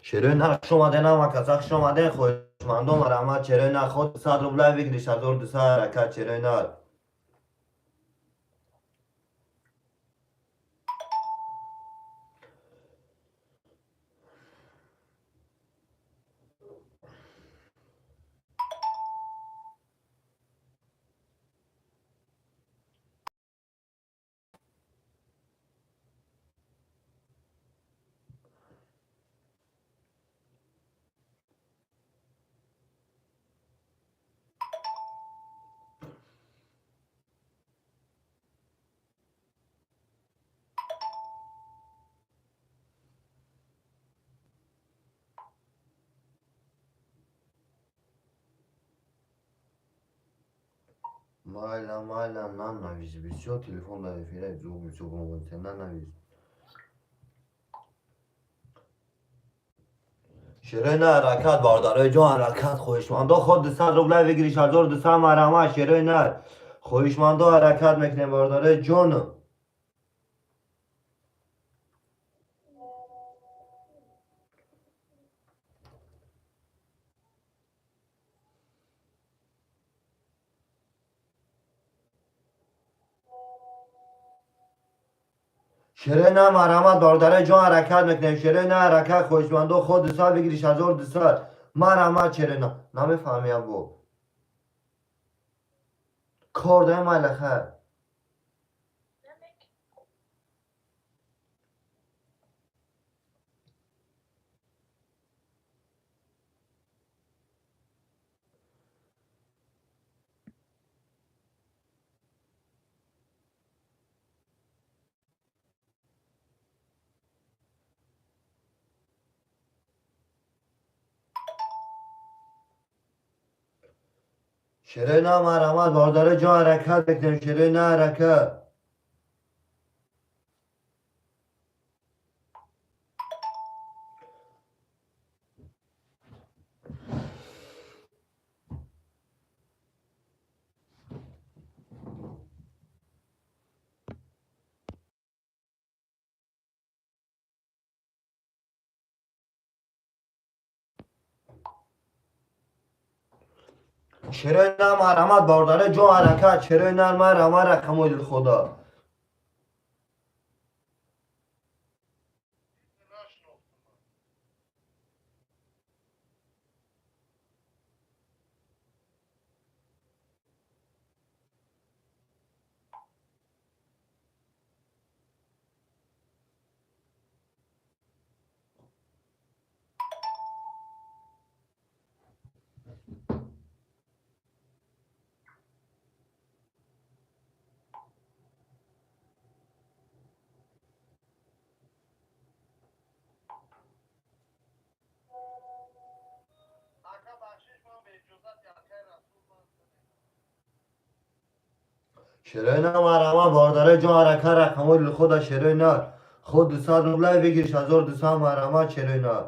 Шерои нар, хуш омаден, ҳама каса хуш омаден, хоҳишмандон, марҳамат. Шерои нар, ход 100 рубля выигрыш, 1200, ҳаракат, шерои нар. Майла, майла, нанавис, бисёр телефон дар эфира звук бисёр громко, нанавис. Шерои нар, ҳаракат, бародарои ҷон, ҳаракат, хоҳишмандо, ход 200 рубля выигрыш, 1200, марҳамат, шерои нар. Хоҳишмандо, ҳаракат мекунем, бародарои ҷон. Шерои нар, марҳамат, бародарои ҷон, ҳаракат мекунем. Шерои нар, ҳаракат, хоҳишмандо, ход 200 выигрыш, 1200. Марҳамат, шерои нар. Намефаҳмиям бо. Кор даем, майла, хайр. Шерои нар, марҳамат, бародарои ҷон, ҳаракат мекунем. Шерои нар, ҳаракат. Шерои нар, марҳамат, бародарои ҷон, ҳаракат. Шерои нар, марҳамат, рақамои дилхудо. Шерои нар, марҳамат, бародарои ҷон, ҳаракат, рақамои дилхуда, шерои нар. Ход 200 рубля выигрыш, 1200, марҳамат, шерои нар.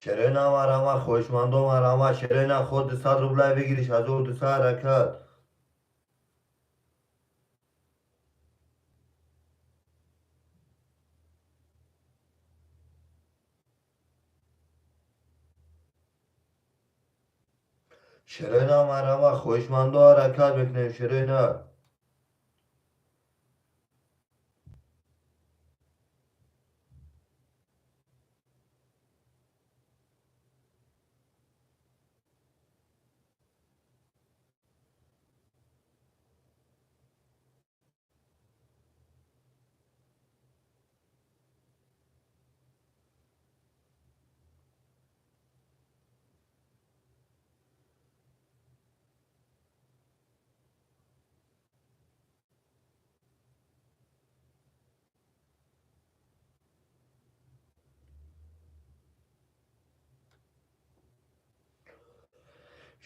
Шерои нар, марҳамат, хоҳишмандо, марҳамат, шерои нар, ход 200 рубля выигрыш, 1200, ҳаракат. Шерои нар марҳамат, хоҳишмандо ҳаракат мекунем, шерои нар.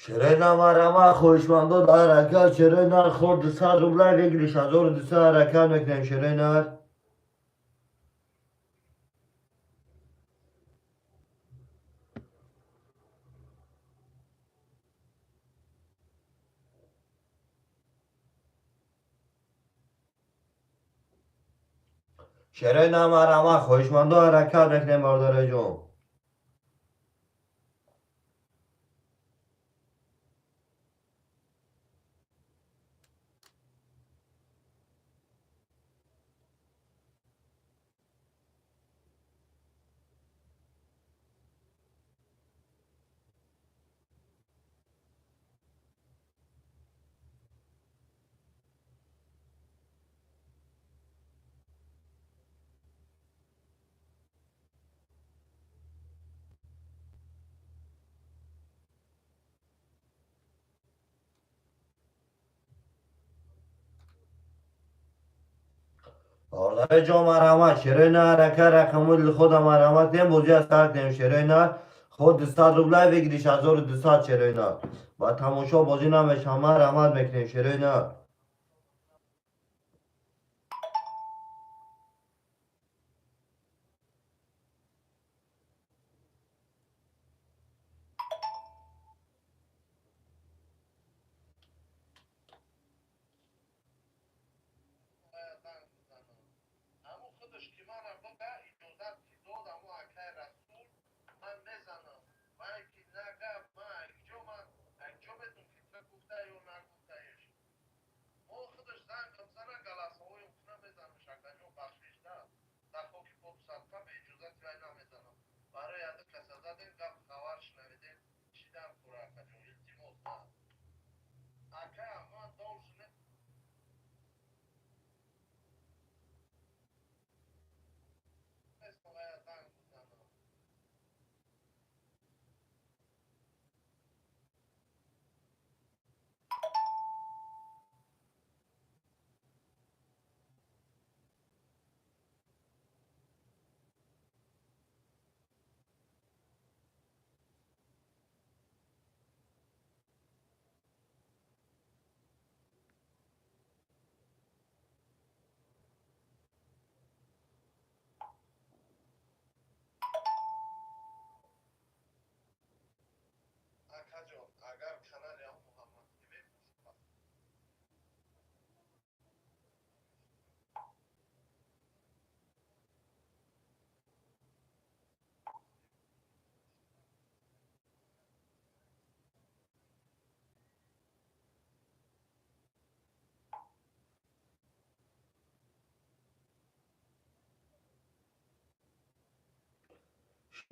Шерои нар марҳамат, хоҳишмандо ҳаракат, шерои нар хор 200 рубла выигрыш 1200 ҳаракат мекунем, шерои нар. Шерои нар марҳамат, хоҳишмандо ҳаракат мекунем, бародарои ҷон. бародари ҷон марҳамат, шерои нар ҳаракат, рақамои худа марҳамат кунем, бозиа сар кунем, шерои нар. Ход 200 рубла выигрыш 1200, шерои нар. Ба тамошо бозӣ намешавам, марҳамат мекунем, шерои нар.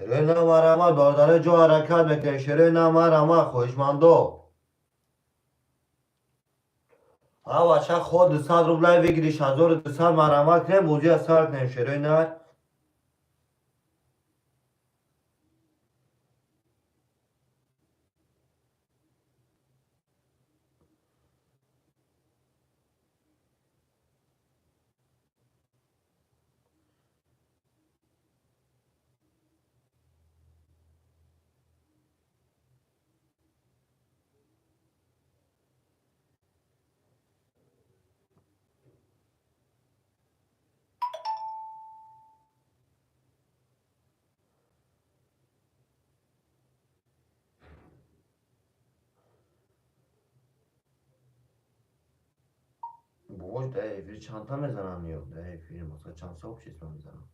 Шерои нар марҳамат, бародарои ҷон ҳаракат мекунем, шерои нар марҳамат, хоҳишмандо. Ҳа бача, ход 200 рубла выигрыш 1200 марҳамат кунем, бозиа сар кунем, шерои нар. Бобош, дар эфир чандта мезанам ё дар эфир масалан чанд сообщество мезанам?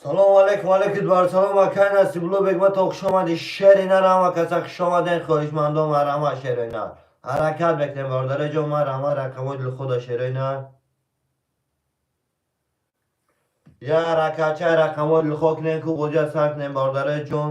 Салом алейкум, алейкум бар салом, акай Насибулло Бекматов, хуш омадӣ. Шери нар, ҳама каса хуш омаден, хоҳишмандо, марҳама, шерои нар. Ҳаракат мекунем, бародари ҷон, марҳама, рақамои дилхуда, шерои нар. Я ҳаракатчаи рақамои дилхо кунем, ку бозия сар кунем, бародари ҷон.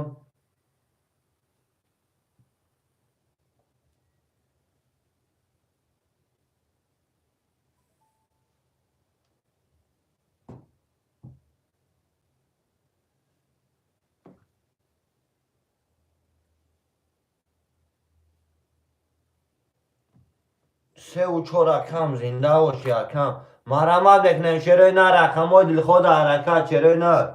Сеу чор рақам, зинда боши, акам. Марҳамат мекунем, шерои нар, рақамҳои дилхода, ҳаракат, шерои нар.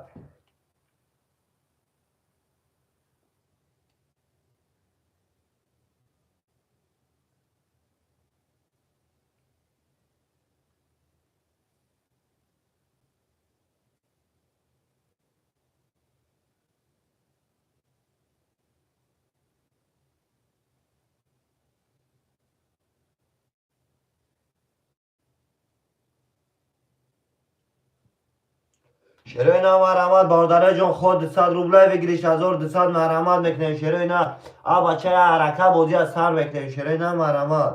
Шерои на, марҳамат, бародари ҷон, ход 200 рублай выигрыш 1200, марҳамат мекунем, шерои на. А бачая, ҳаракат, бозия сар мекунем, шерои на, марҳамат.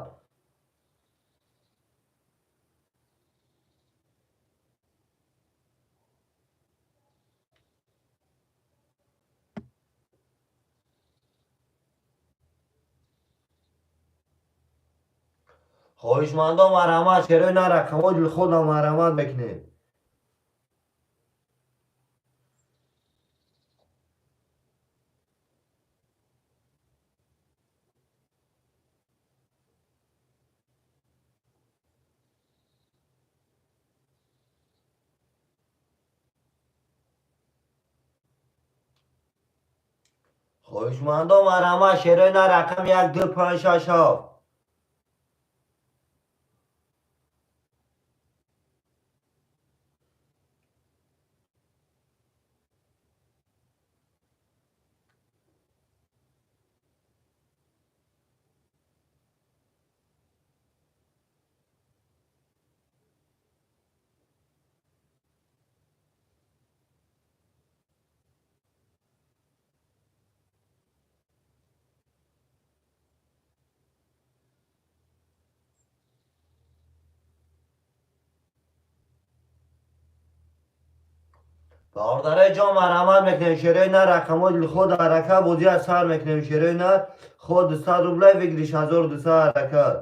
Хоҳишмандо, марҳамат, шерои на, рақамҳои дилхода, марҳамат мекунем. Хоҳишмандо, марҳамат, шерои на, рақам 1, 2, 5, 6, 7. Бародари ҷон, марҳамат мекунем, шерои на, рақамҳои дилхода, ҳаракат, бозия сар мекунем, шерои на, ход 200 рублай выигрыш 1200, ҳаракат.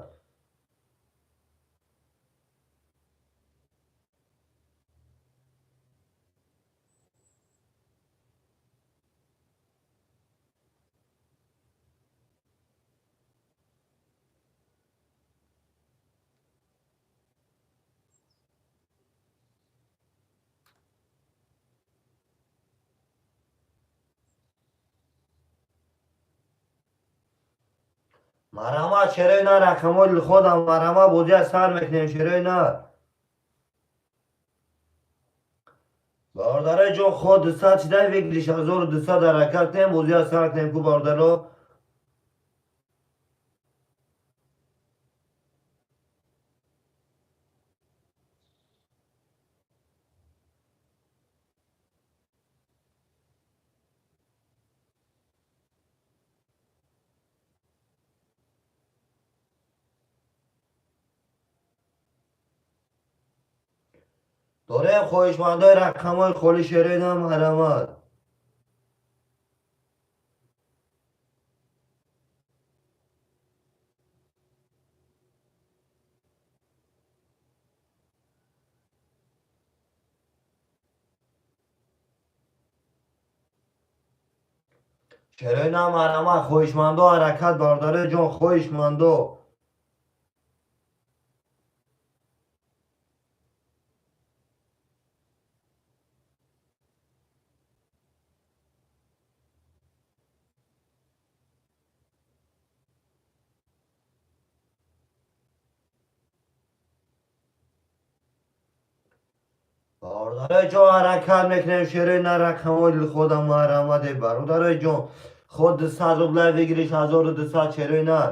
Марҳамат, шерои на, рақамҳои дилхода, марҳамат, бозия сар мекунем, шерои на. Бародари ҷон, ход 200 чидай выигрыш 1200, ҳаракат кунем, бозия сар кунем, ку бародаро. Дорем, хоҳишмандои рақамҳои холи, шерои на, марҳамат. Шерои на, марҳамат, хоҳишмандо, ҳаракат, бародари ҷон, хоҳишмандо. Бародарои ҷон, ҳаракат мекунем, шерои на, рақамҳои дилхода, марҳамат, бародарои ҷон, ход 200 рублай выигрыш 1200, шерои нар.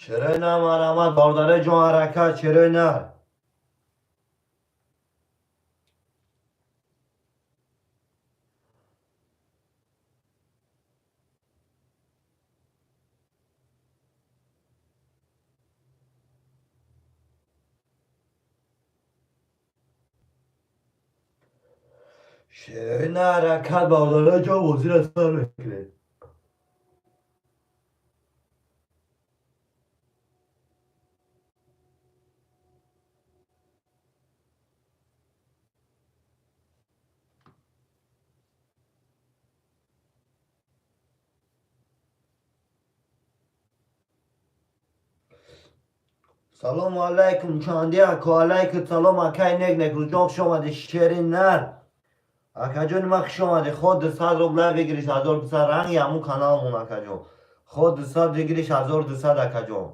Шерои нар марҳамат, бародари ҷон, ҳаракат, шерои нар. Шерои нар ҳаракат, бародари ҷон, бозиро сар мекунед. Салому алайкум, чанди ака, алайкум салом, акай нек нек, рӯзҷон хуш омадӣ, шери нар. Акаҷони ман хуш омадӣ, ход 200 рубла выигрыш 1200, ранги ҳамун каналмон, акаҷон. Ход 200 выигрыш 1200, акаҷон.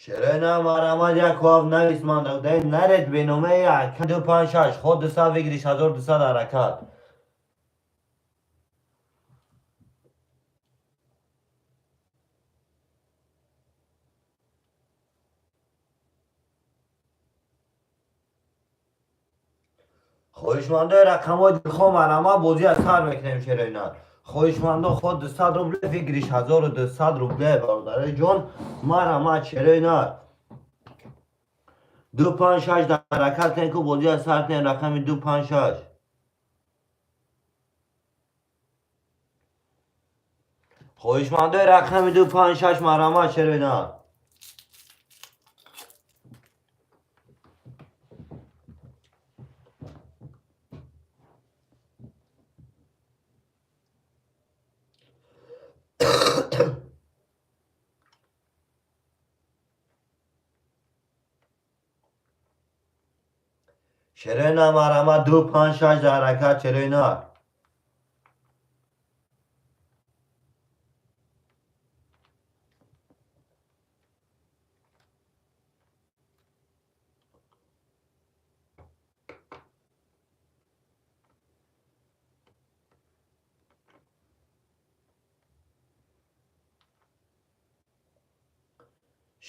Шерои нар марҳамат, як ҳафт навис ман наред беномаи ака 256, ход 200 выигрыш 1200, ҳаракат. Хоҳишмандои рақамҳои дилхоҳ марҳамат, бозӣ аз сар мекунем, шерои нар. Хоҳишмандо, ход 200 рубле, выигрыш 1200 рубле, бародари ҷон, марҳамат, шерои нар. 256 дар ҳаракат кунед, ку бозӣ аз сар кунем, рақами 256. Хоҳишмандои рақами 256 марҳамат, шерои нар. Шерои нар марҳамат, 256 дар ҳаракат, шерои нар.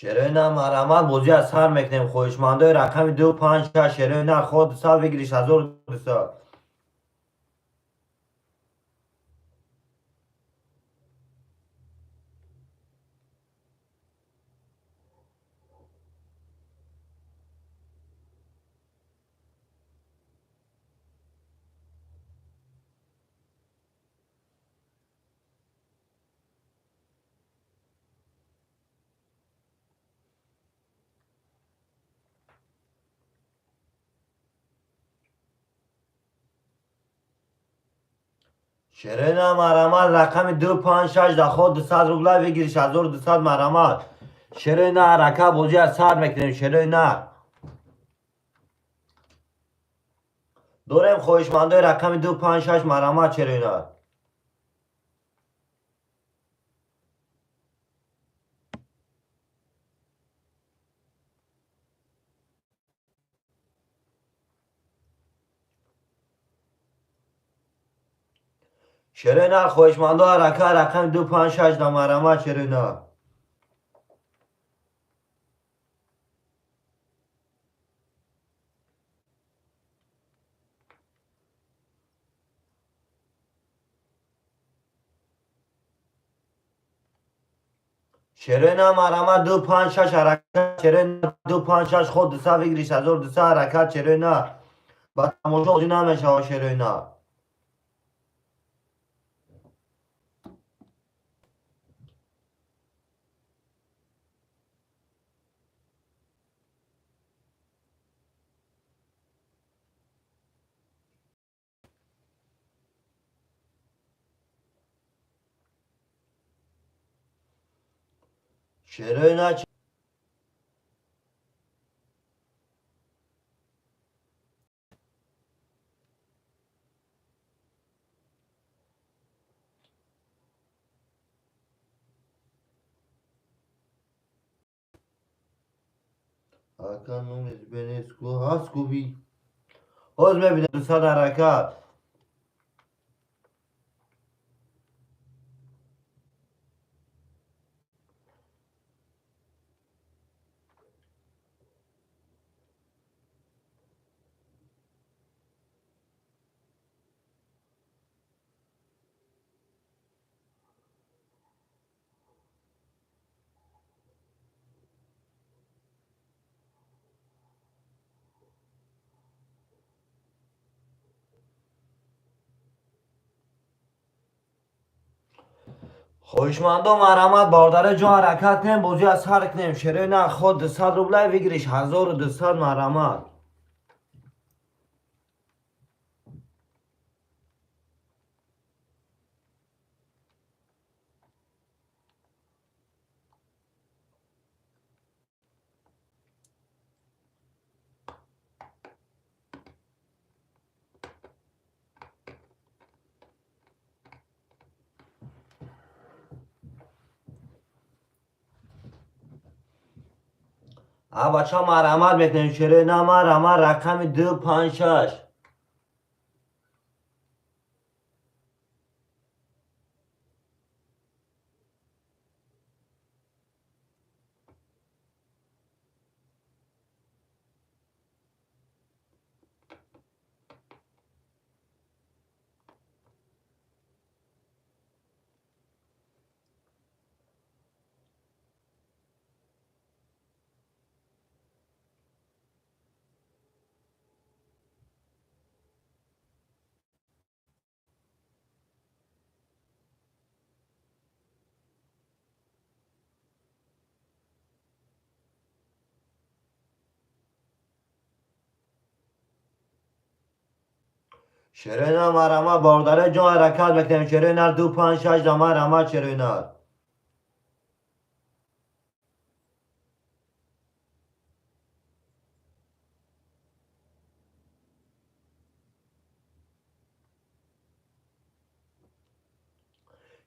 Шерои нар марҳамат, бозӣ аз сар мекунем. Хоҳишмандои рақами 256, шерои нар, ход 200 выигрыш 1200. Шерои нар марҳамат, рақами 256 дар ход 200 рубла, выигрыш 1200, марҳамат. Шерои нар ҳаракат, бозӣ аз сар мекунем, шерои нар. Дорем хоҳишмандои рақами 256, марҳамат, шерои нар. Шерои нар, хоҳишмандо ҳаракат, рақами 256 дар марҳамат, шерои нар. Шерои нар марҳамат, 256 ҳаракат, шерои нар, 256, ход 200 выигрыш 1200, ҳаракат, шерои нар. Ба тамошо бозӣ намешавад, шерои нар. Шерои нар. Ака номи бенес ку ҳаст ку би. Ҳоз мебинем 200 ҳаракат. Хоҳишмандо марҳамат бародари ҷон ҳаракат кунем, бозӣ аз сар кунем. Шерои нар ход 200 рублай выигрыш 1200 марҳамат. А бача марҳамат мекунем. Шерои нар марҳамат рақами 2 5 6. Шерои нар марҳамат бародари ҷон ҳаракат мекунем. Шерои нар 2 5 6 да марҳамат шерои нар.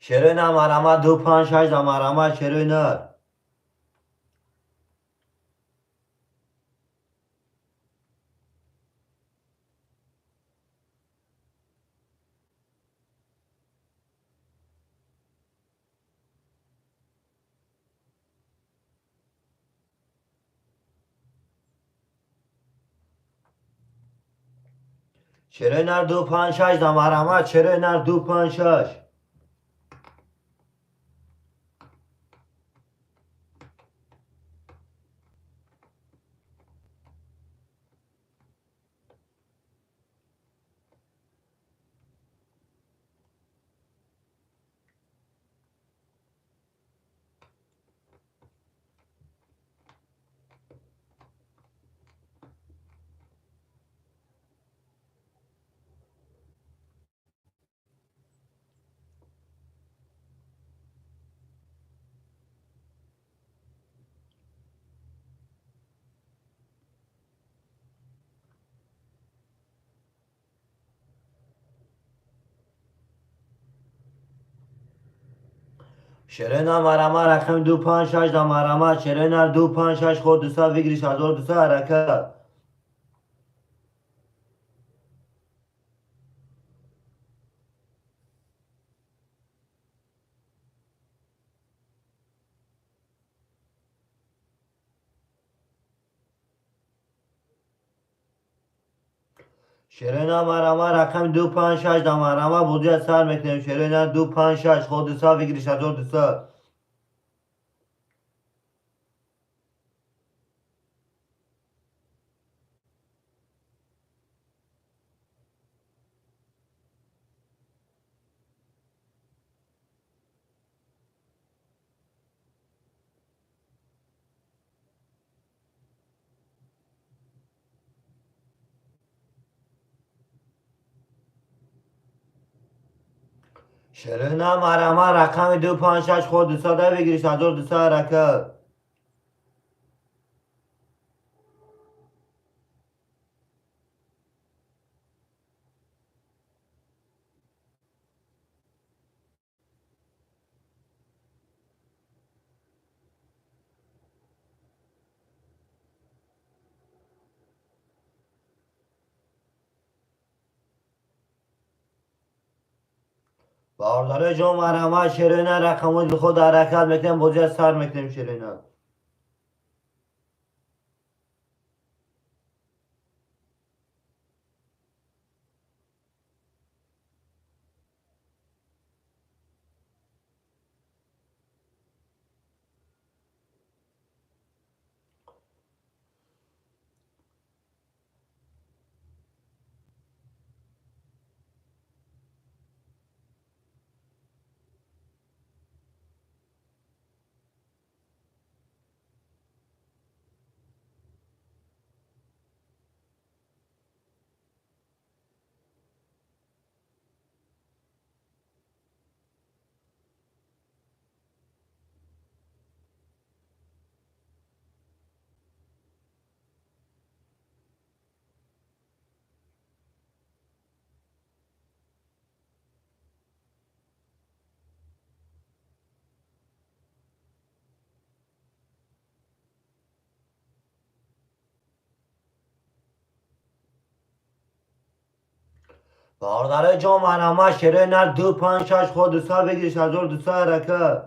Шерои нар марҳамат 2 5 6 да марҳамат шерои нар. Шерои нар 2 5 6 да марҳамат шерои нар 2 5 6. Шерои нар марҳамат рақами 2 5 6 да марҳамат шерои нар 2 5 6 ход 200 выигрыш 1200 ҳаракат. Шерои нар марҳамат рақами 2 5 6 да марҳамат бозӣ аз сар мекунем. Шерои нар 2 5 6 ход 200 выигрыш 1200. Шерои нар марҳамат рақами 2 5 6 ход 200 выигрыш 1200 ҳаракат. Бародарои ҷон, марҳамат, шерои нар, рақамҳои дилхоҳ ҳаракат мекунем, бозиа сар мекунем, шерои нар. Бародарои ҷон, марҳамат, шерои нар, 2 5 6 ход 200 бигириш, 1200 ҳаракат.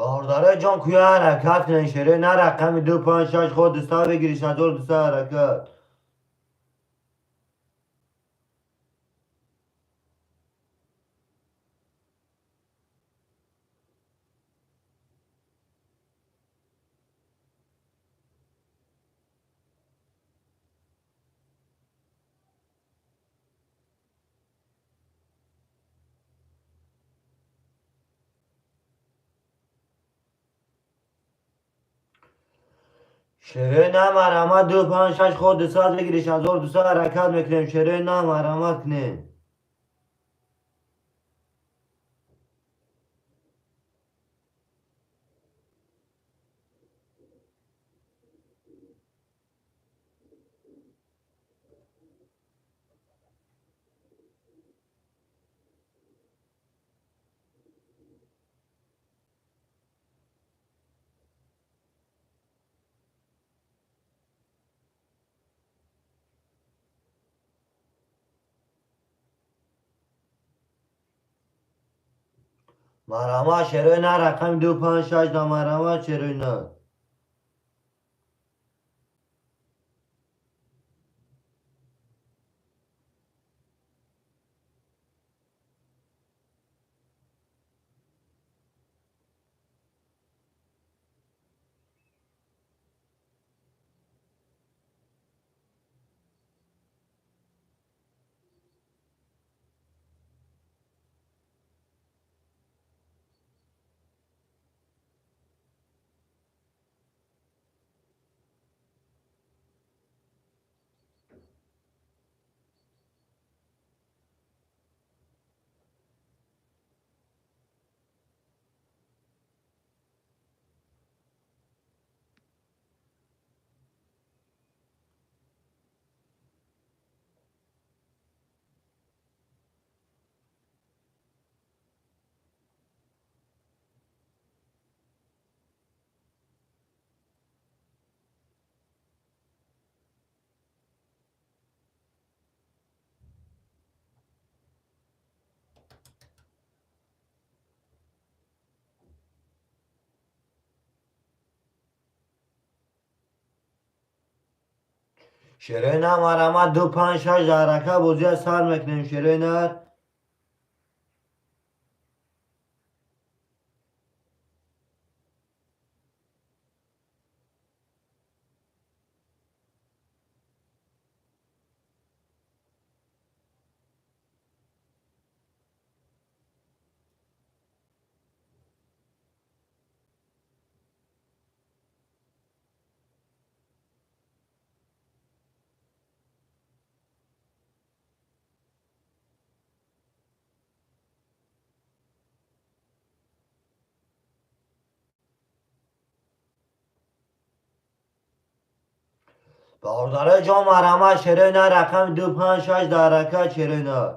Бародарои ҷон, куя ҳаракат кунед, шерои нар, рақами 2 5 6 ход 200 бигириш, 1200 ҳаракат. Шерои нар, марҳамат, 2 5 6 ход 200 бигириш, 1200 ҳаракат мекунем, шерои нар, марҳамат кунем. Марҳамат, шерои нар, рақами 2 5 6 да, марҳамат, шерои нар. Шерои нар, марҳамат, 2 5 6 ҳаракат, бозиа сар мекунем, шерои нар. Бародарои ҷон, марҳамат, шерои нар рақами 2 5 6 дар ҳаракат, шерои нар.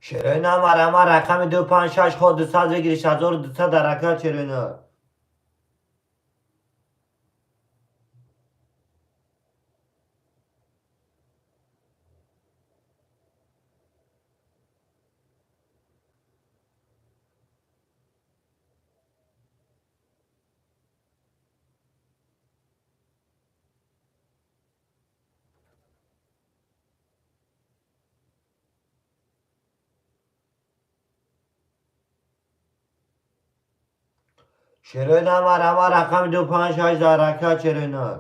Шерои нар марҳамат рақами 2 5 6 ход 200 бигириш 1200 дар ҳаракат, шерои нар. Шерои нар марҳамат рақами 2 5 6 дар ҳаракат, шерои нар.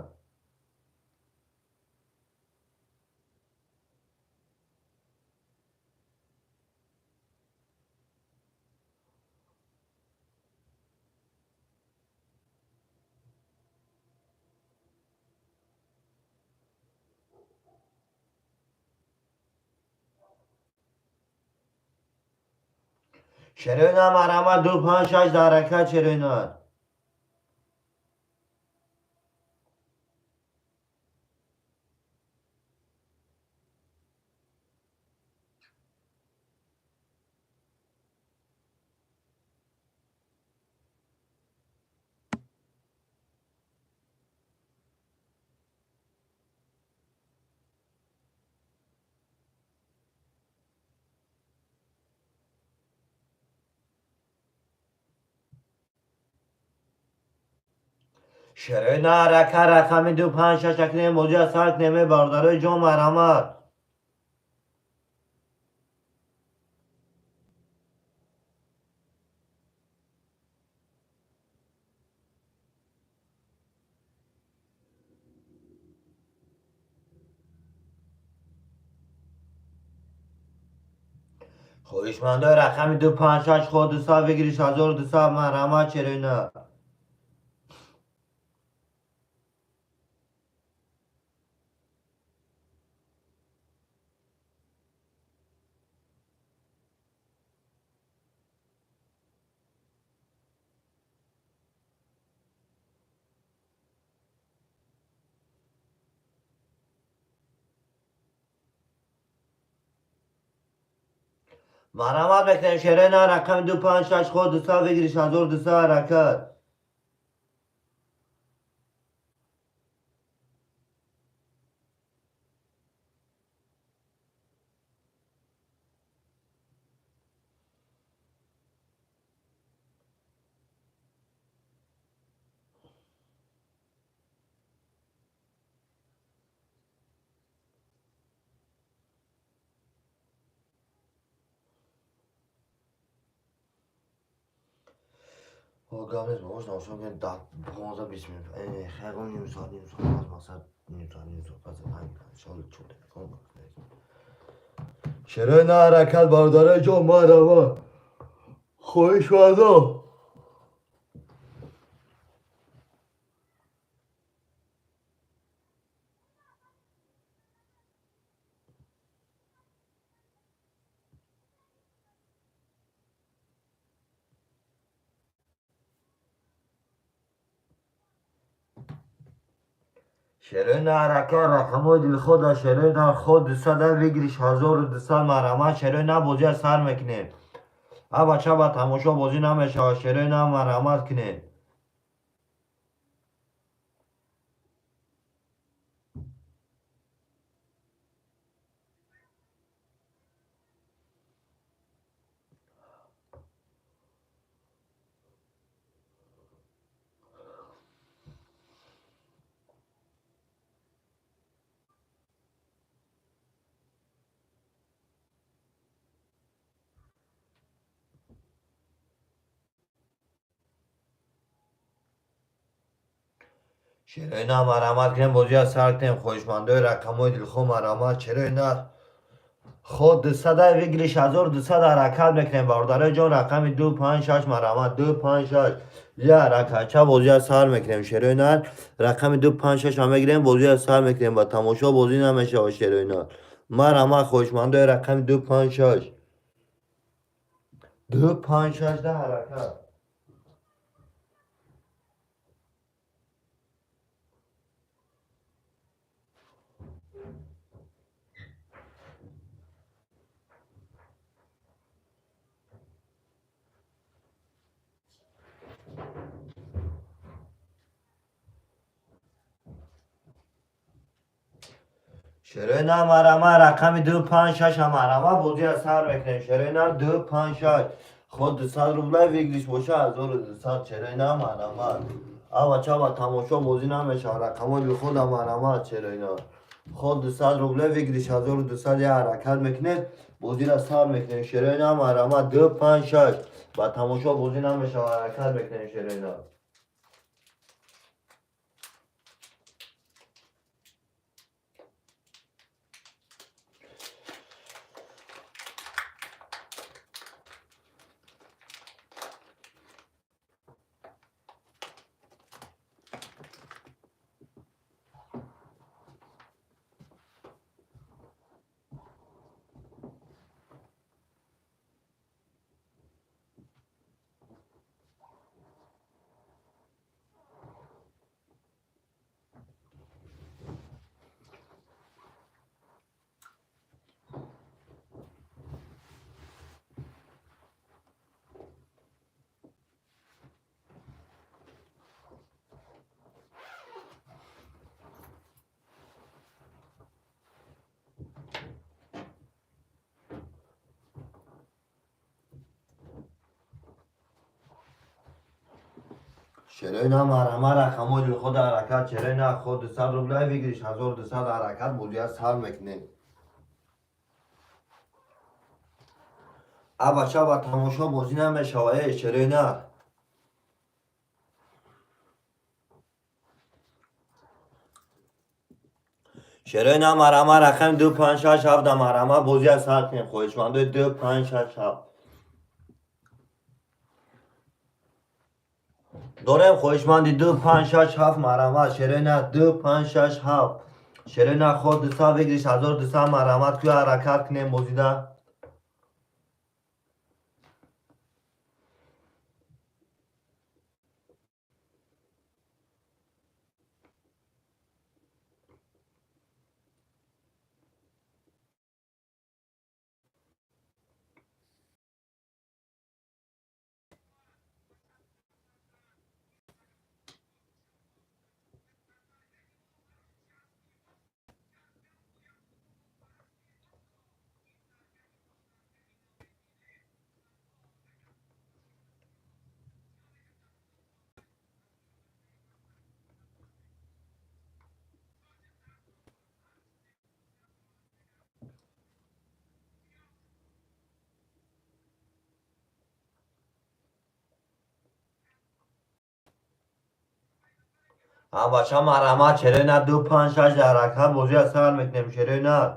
Шерои нар марҳамат 2 5 6 дар ҳаракат, шерои нар. Шерои нар ҳаракат рақами 2 5 6 акнем бозиа сар кунем, бародарои ҷон, марҳамат. Хоҳишмандои рақами 2 5 6 ход 200 бигириш 1200, марҳамат, шерои нар. Марҳамат мекунем, шерои нар рақами 2 5 6 ход 200 бигириш 1200 ҳаракат. Гап нест, можно ошон 15-20 минут. Ягон ним соат, ним соат пас, мақсад ним соат, ним соат пас иншолло чун телефон. Шерои нар ҳаракат, бародарои ҷон, марҳамат. Хоҳишмандо. Шерои нар ҳаракат рақамҳои дилхоҳ шерои нар ход 200 бигириш 1200, марҳамат, шерои нар бозиа сар мекунем. А бача ба тамошо бозӣ намешавад, шерои нар марҳамат кунед. Шерои нар, марҳамат кунем, бозиро сар кунем. Хоҳишмандои рақамҳои дилхоҳ, марҳамат. Шерои нар, ход 200, выигрыш 1200, ҳаракат мекунем, бародарои ҷон. Рақами 2, 5, 6, марҳамат, 2, 5, 6, я ҳаракатча, бозиро сар мекунем. Шерои нар, рақами 2, 5, 6 мегирем, бозиро сар мекунем. Ба тамошо бозӣ намешавад. Шерои нар, марҳамат, хоҳишмандои рақами 2, 5, 6, 2, 5, 6 да ҳаракат. Шерои нар, марҳамат, рақами 2, 5, 6, марҳамат, бозиро сар мекунем. Шерои нар, 2, 5, 6, ход 200 рубля, выигрыш боша 1200. Шерои нар, марҳамат. Ава чаба тамошо бозӣ намешавад. Рақамҳои дилхоҳа, марҳамат. Шерои нар, ход 200 рубля, выигрыш 1200, я ҳаракат мекунем, бозиро сар мекунем. Шерои нар, марҳамат, 2, 5, 6, ба тамошо бозӣ намешавад. Ҳаракат мекунем, шерои нар. Шерои нар, марҳамат, рақамҳои дилхоҳ, ҳаракат. Шерои нар, ход 200 рубля, выигрыш 1200, ҳаракат, бозиро сар мекунем. Аба чаба тамошо бозӣ намешава, э, шерои нар. Шерои нар, марҳамат, рақами 2, 5, 6, 7, марҳамат, бозиро сар кунем. Хоҳишмандои 2, 5, 6, 7 дорем. Хоҳишманди 2, 5, 6, 7, марҳамат. Шерои нар, 2, 5, 6, 7. Шерои нар, ход 200, выигрыш 1200, марҳамат, кӯя ҳаракат кунем бозида. А бача, марҳамат, шерои нар, 2, 5, 6, ҳаракат, бозиро сар мекунем, шерои нар.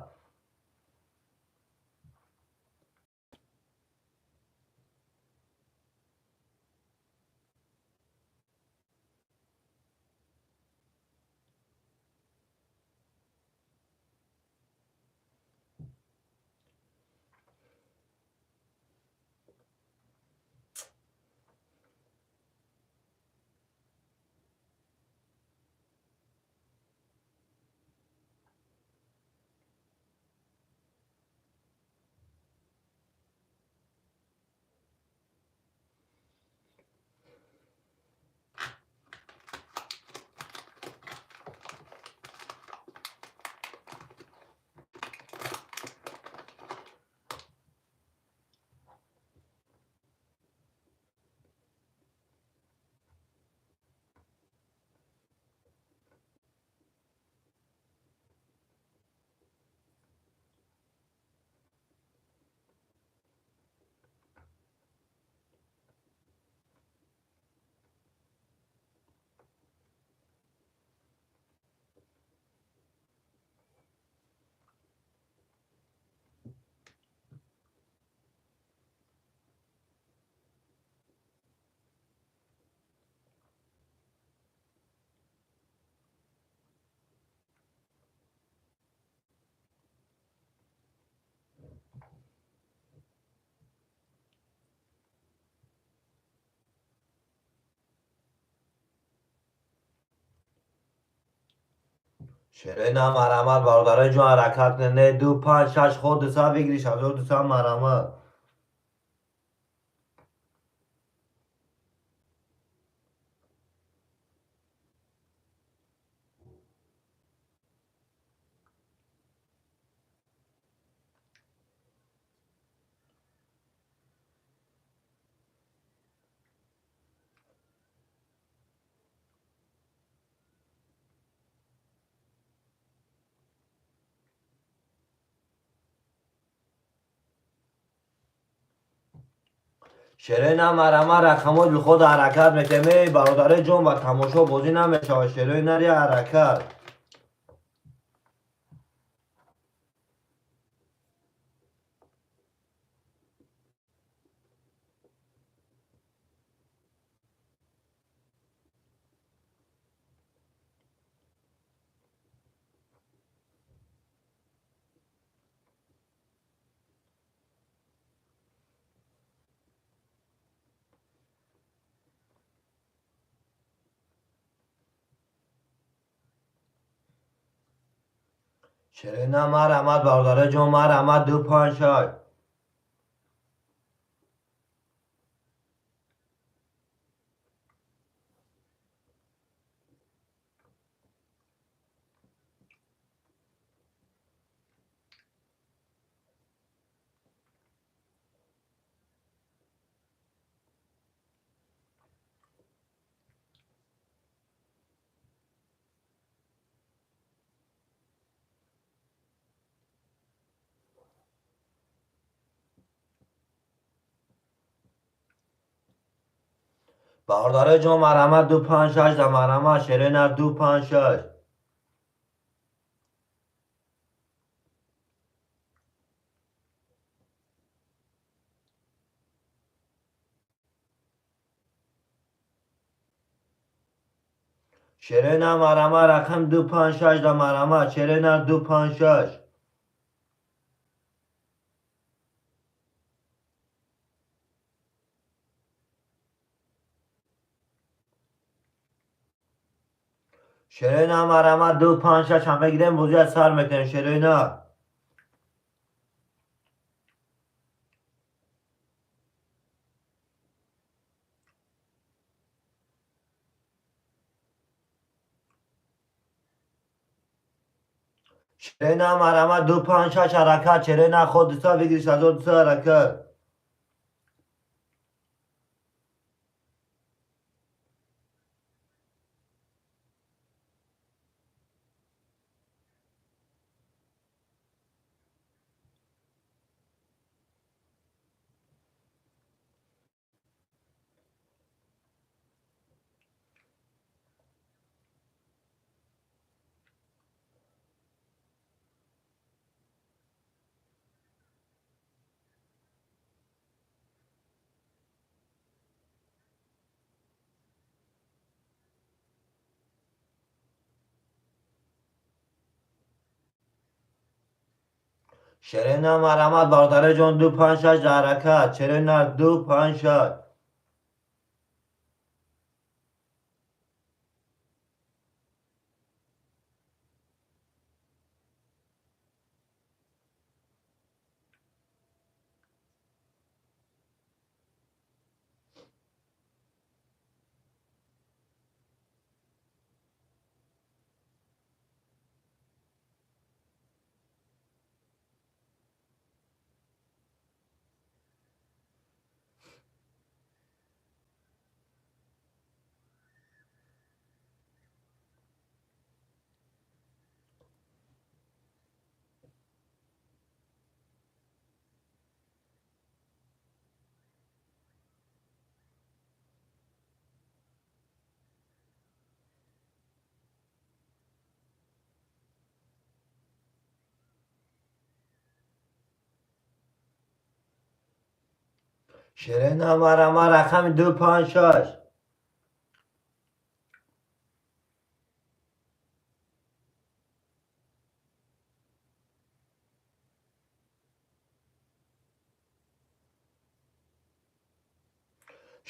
Шерои нар, марҳамат, бародарои ҷон, ҳаракат кунед. Не, ду, панҷ, шаш, ход 200 выигрыш, 1200, марҳамат. Шерои нар, марҳамат, рақамҳои дилхоҳ ҳаракат мекунем. Эй, бародарои ҷон, ба тамошо бозӣ намешавад. Шерои нар, я ҳаракат. Шерои нар, марҳамат, бародарои ҷон, марҳамат, ду, панҷ, шаш. Бародарои ҷон, марҳамат, ду, панҷ, шаш да, марҳамат. Шерои нар, ду, панҷ, шаш. Шерои нар, марҳамат, рақам ду, панҷ, шаш да, марҳамат. Шерои нар, ду, панҷ, шаш. Шерои нар, марҳамат, ду, панҷ, шаш ҳам мегирем, бозиа сар мекунем. Шерои нар. Шерои нар, марҳамат, ду, панҷ, шаш, ҳаракат. Шерои нар, ход 200 выигрыш, 1200, ҳаракат. Шерои нар, марҳамат, бародарои ҷон, ду, панҷ, шаш да, ҳаракат. Шерои нар, ду, панҷ, шаш. Шерои нар, марҳамат, рақами ду, панҷ, шаш.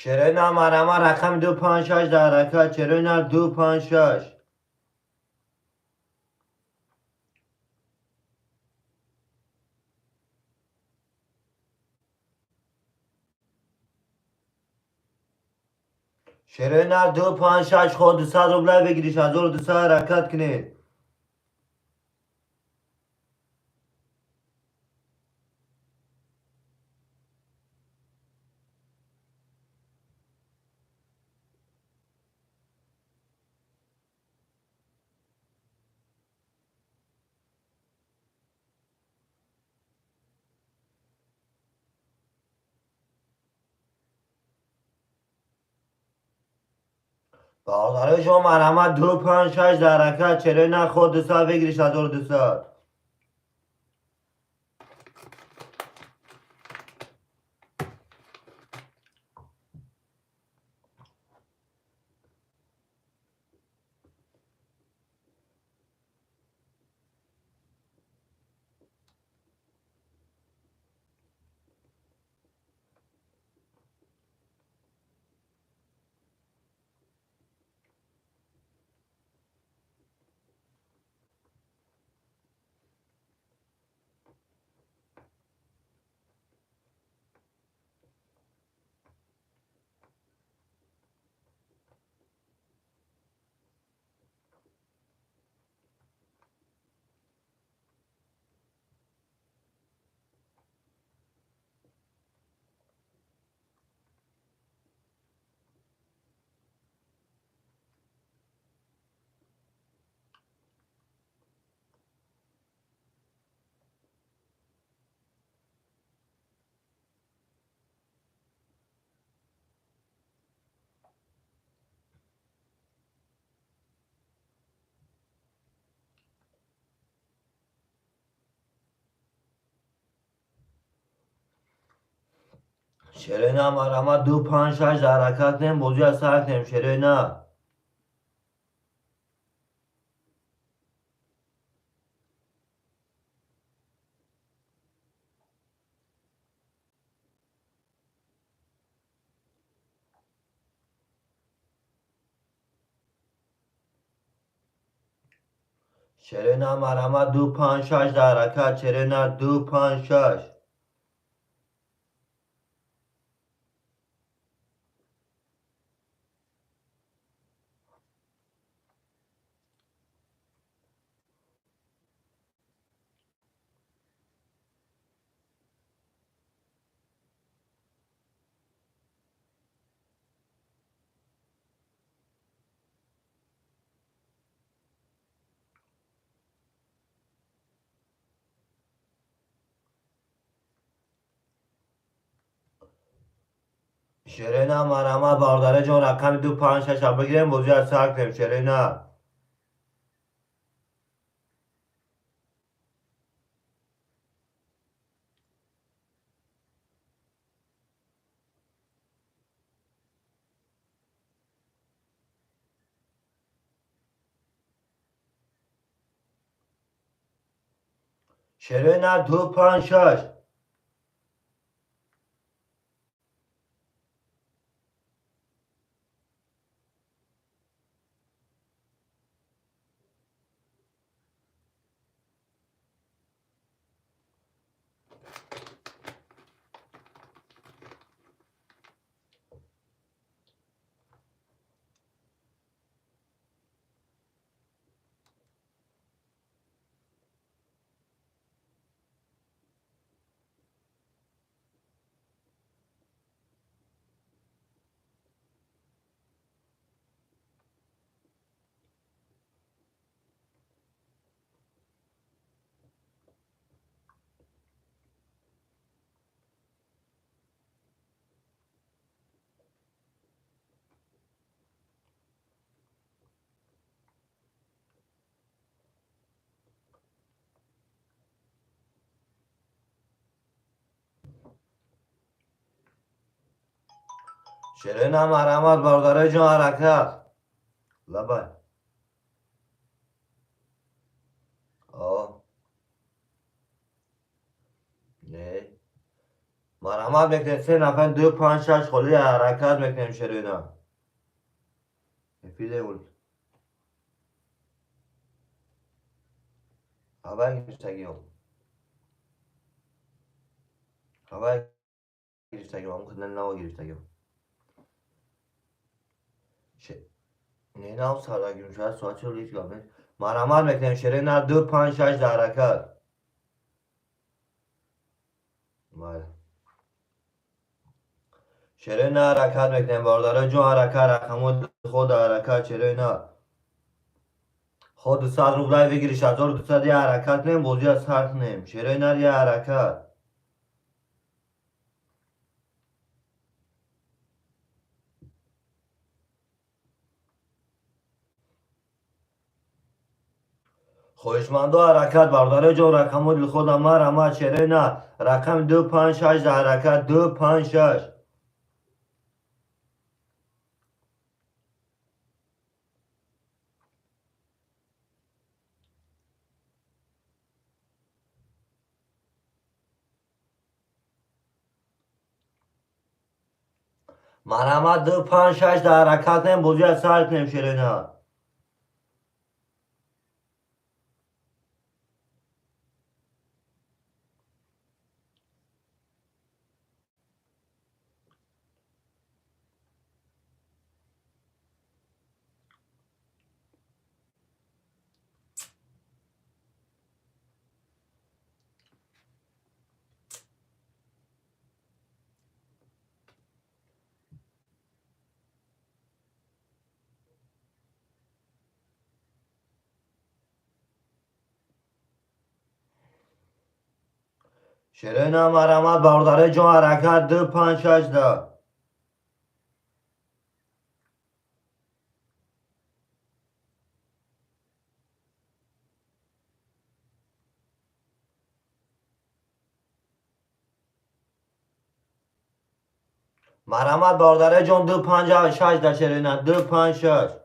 Шерои нар, марҳамат, рақами ду, панҷ, шаш да, ҳаракат. Шерои нар, ду, панҷ, шаш. Шерои нар 2 5 6 ход 200 рубля выигрыш 1200 ҳаракат кунед. Бародари шумо марҳамат 2 5 6 дар ҳаракат. Шерои нар ход 200 выигрыш 1200. Шерои нар марҳамат 2 5 6 дар ҳаракат кунем, бозиро сар кунем. Шерои нар. Шерои нар марҳамат 2 5 6 дар ҳаракат. Шерои нар 2 5 6. Шерои нар марҳамат бародари ҷон рақами 2 5 6 бигирем, бозиро сар кунем. Шерои нар. Шерои нар 2 5 6. Шерои нар марҳамат бародари ҷон ҳаракат. Лабай. Не. Марҳамат мекунем 3 нафар 2 5 6 холи ҳаракат мекунем шерои нар. Эфире ул. Ҳавай гирифтагиём. Ҳавай гирифтагиём, ам худна нава гирифтагиём. Не нав сарагим, шояд соат 41 гап. Марҳамат мекунем, шерои нар 2 5 6 дар ҳаракат. Бале. Шерои нар ҳаракат мекунем, бародарои ҷон, ҳаракат, рақамҳои худ ҳаракат, шерои нар. Ход 200 рублай выигрыш, 1200 я ҳаракат кунем, бозиро сар кунем. Шерои нар я ҳаракат. Хоҳишмандо ҳаракат, бародарои ҷон, рақамҳои дилхоҳ марҳамат, шерои нар. Рақами 2 5 6 дар ҳаракат, 2 5 6. Марҳамат, 2 5 6 дар ҳаракат кунем, бозиро сар кунем, шерои нар. Шерои нар, марҳамат, бародарои ҷон, ҳаракат, 2 5 6 да. Марҳамат, бародарои ҷон, 2 5 6 да, шерои нар, 2 5 6.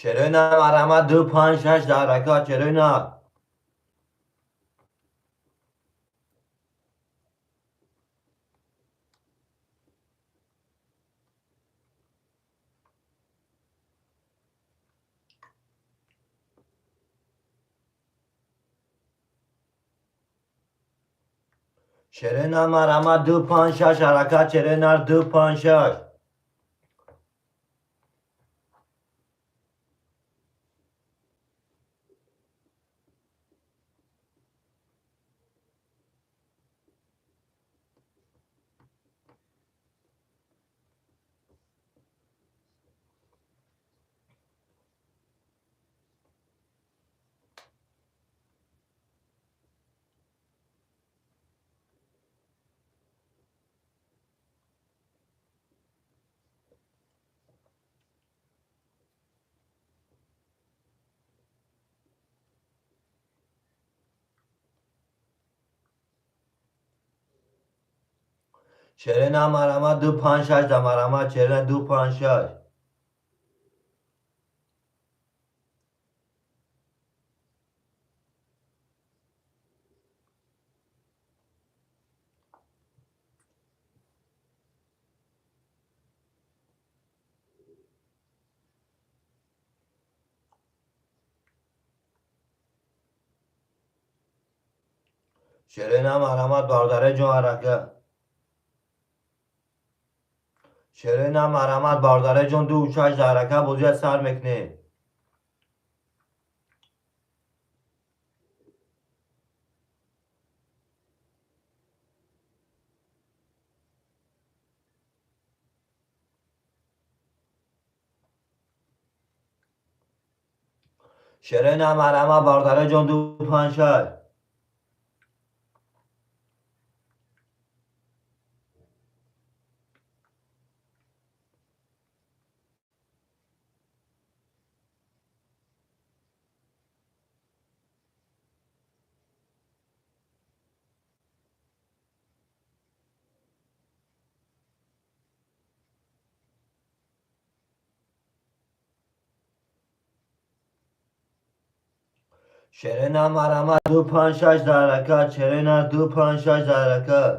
Шерои нар, марҳамат, 2 5 6 дар ҳаракат, шерои нар. Шерои нар, марҳамат, 2 5 6 ҳаракат, шерои нар, 2 5 6. Шерои нар, марҳамат, 2 5 6 да, марҳамат, шерои нар, 2 5 6. Шерои нар, марҳамат, бародарои ҷон, ҳаракат. Шерои нар, марҳамат, бародарои ҷон, 2 6 дар ҳаракат, бозиро сар мекунем. Шерои нар, марҳамат, бародарои ҷон, 2 5 6. Шерина марама 2 5 6 дар ҳаракат. Шерина 2 5 6 дар ҳаракат.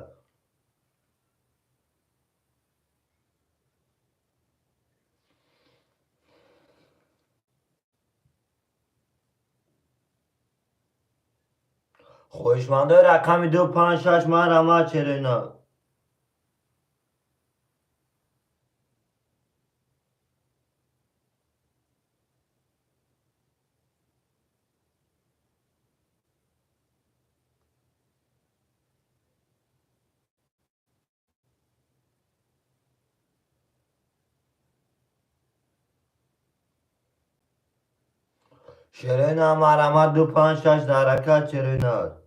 Хоҳишмандои рақами 2 5 6 марама Шерина. Шерина марама 2 5 6 дар ҳаракат. Шерина.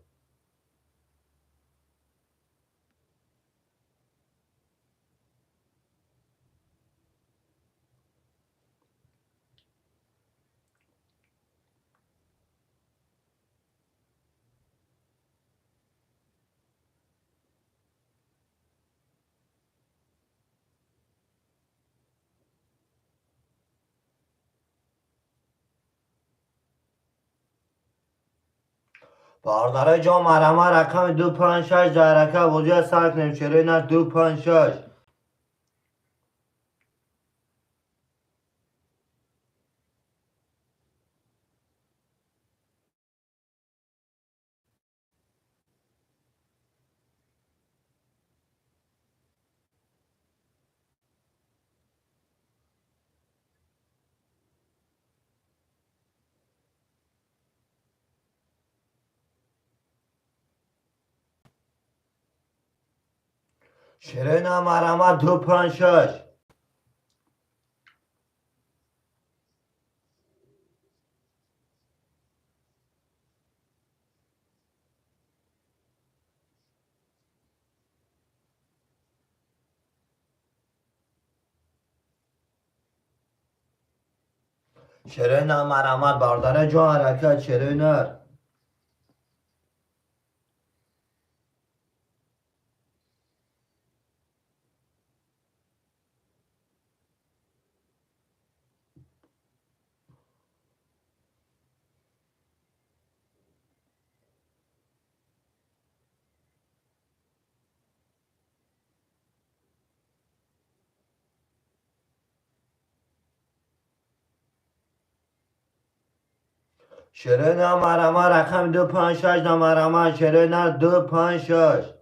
Бародарои ҷон марама рақами 2 5 6 дар ҳаракат. Бозиро сар кунем. Шерина 2 5 6. Шерина марама 2 5 6. Шерина марама бародарои ҷон ҳаракат. Шерина. Шерина марама рақами 2 5 6 марама. Шерина 2 5 6.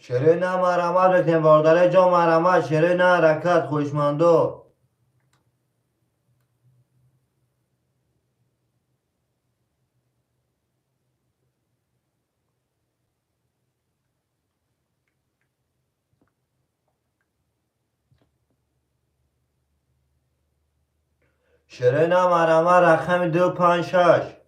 Шерина марама бекунем бародарои ҷон марама. Шерина ҳаракат. Хоҳишмандо. Шерина марама рақами 2 5 6.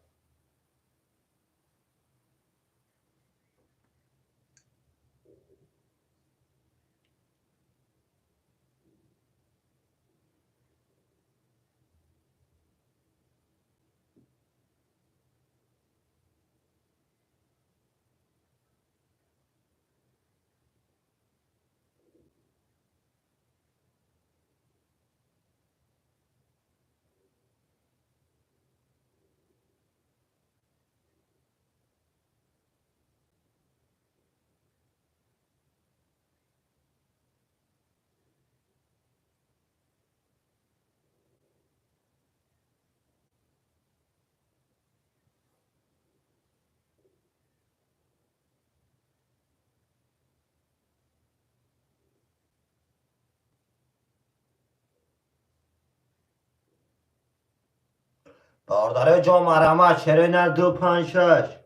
Бародарои ҷон, марҳамат, шерои нар 2 5 6.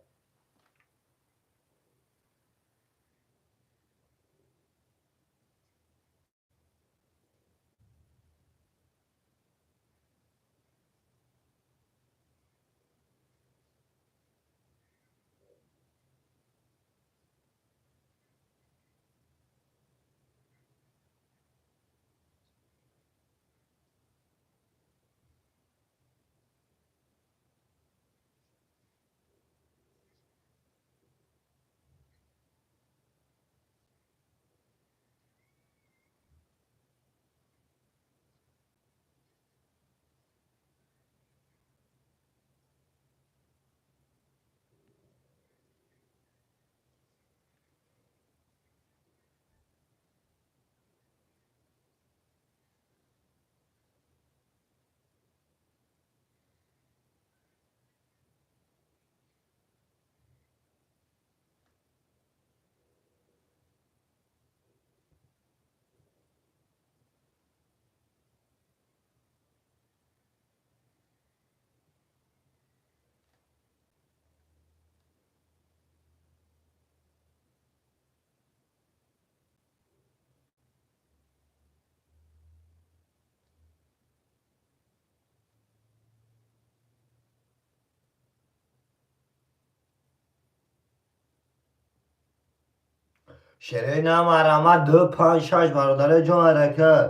Шерои на марҳамат 2 5 6 бародарои ҷон, ҳаракат.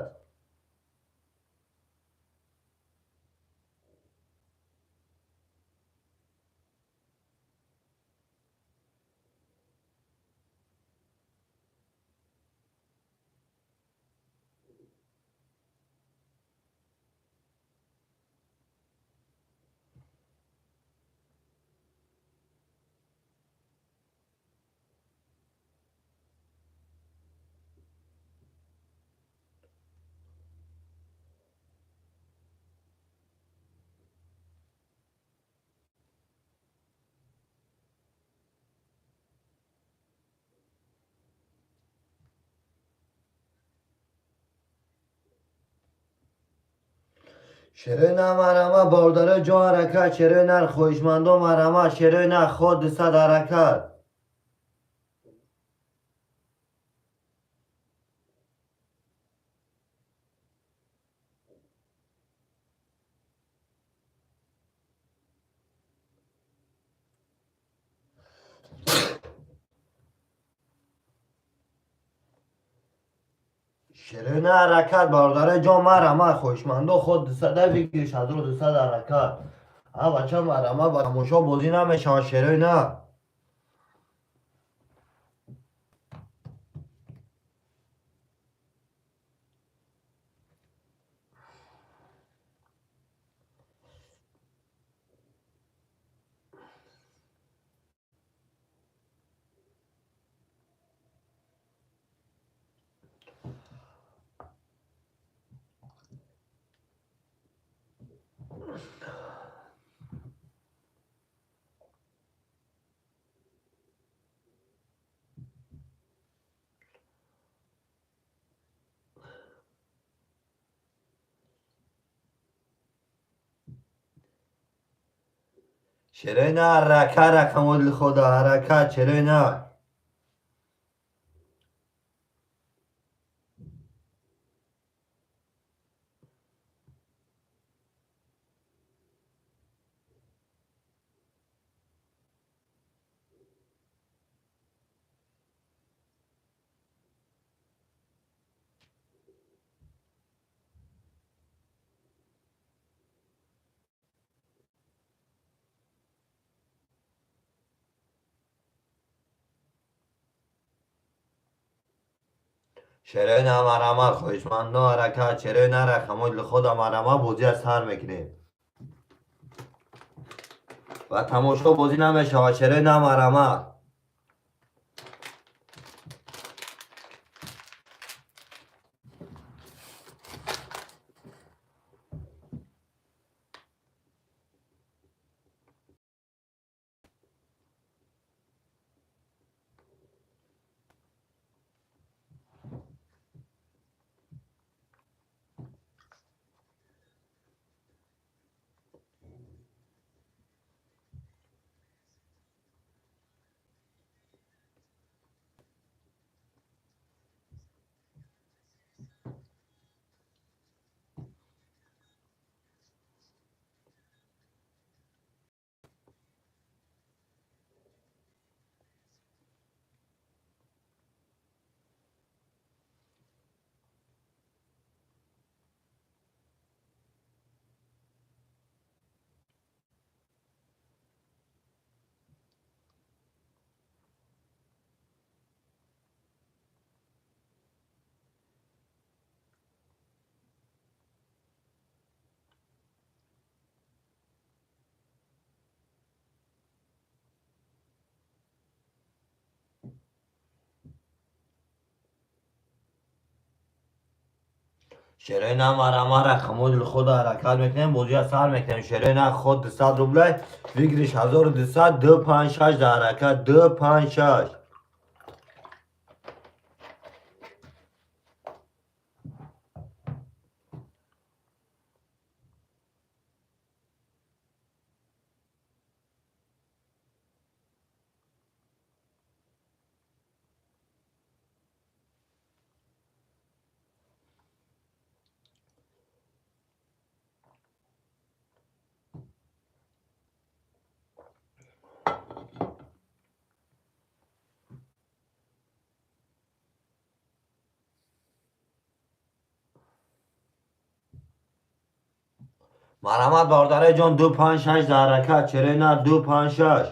Шерои на марҳамат, бародарои ҷон, ҳаракат. Шерои нар, хоҳишмандо, марҳамат. Шерои нар ход 200, ҳаракат. Шерои на ҳаракат, бародарои ҷон, марҳамат, хоҳишмандо, ход 200 бигириш 1200, ҳаракат. А бача, марҳамат, ба тамошо бозӣ намешавад, шерои на. Шерои на ҳаракат, рақамоди худо, ҳаракат, шерои на. Шерои на марҳамат, хоҳишмандо, ҳаракат. Шерои на, рақамоди худо, марҳамат, бозӣ аз сар мекунем. Ва тамошо бозӣ намешавад, шерои на марҳамат. Шерои на марама рақамҳои дилхоҳ ҳаракат мекунем, бозия сар мекунем. Шерои на ход 200 рублей, выигрыш 1200, 2 5 6 дар ҳаракат, 2 5 6. Марҳамат, бародари ҷон, 2 5 6 дар ҳаракат, шерои нар 2 5 6.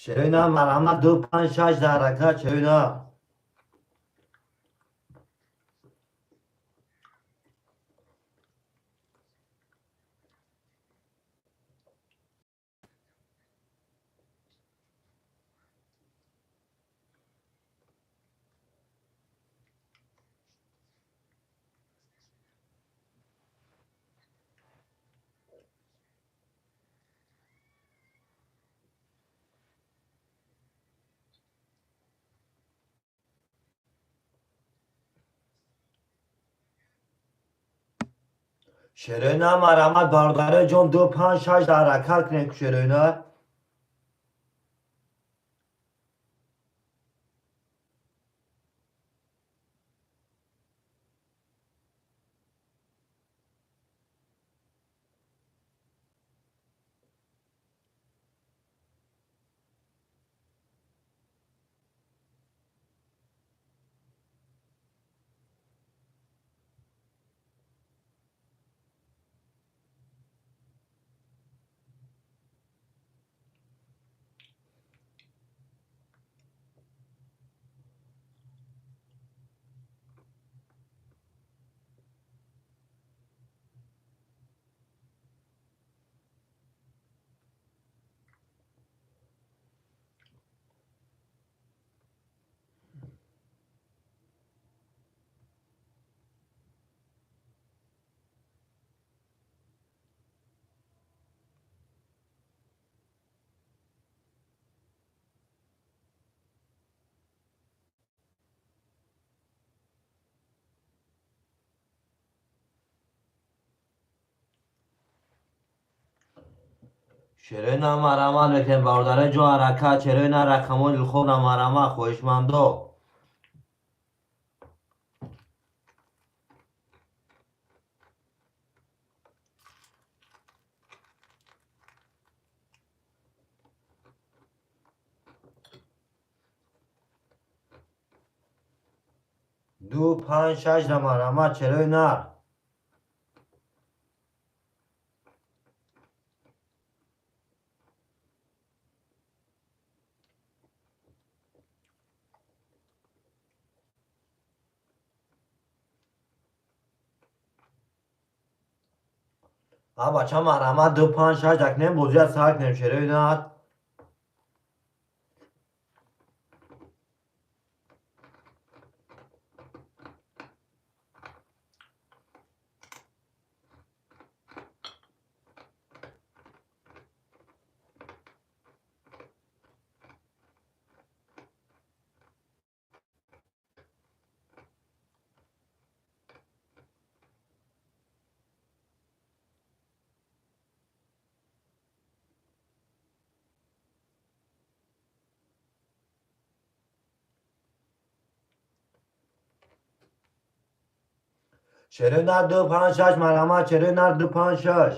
Шерои на марҳамат, 2 5 6 дар ҳаракат, шерои на. Шерои на марҳамат, бародари ҷон, 2 5 6 дар ҳаракат кунем, шерои на. Шерои на марҳамат мекунем, бародари ҷон, ҳаракат, шерои на рақамҳои дилхоҳ на марҳамат, хоҳишмандо. 2 5 6 на марҳамат, шерои нар. А бача, марҳамат, ду, панҷ, шаш дакнем, бозия сар кунем, шерои нар. Шерои нар, ду, панҷ, шаш, марҳамат, шерои нар, ду, панҷ, шаш.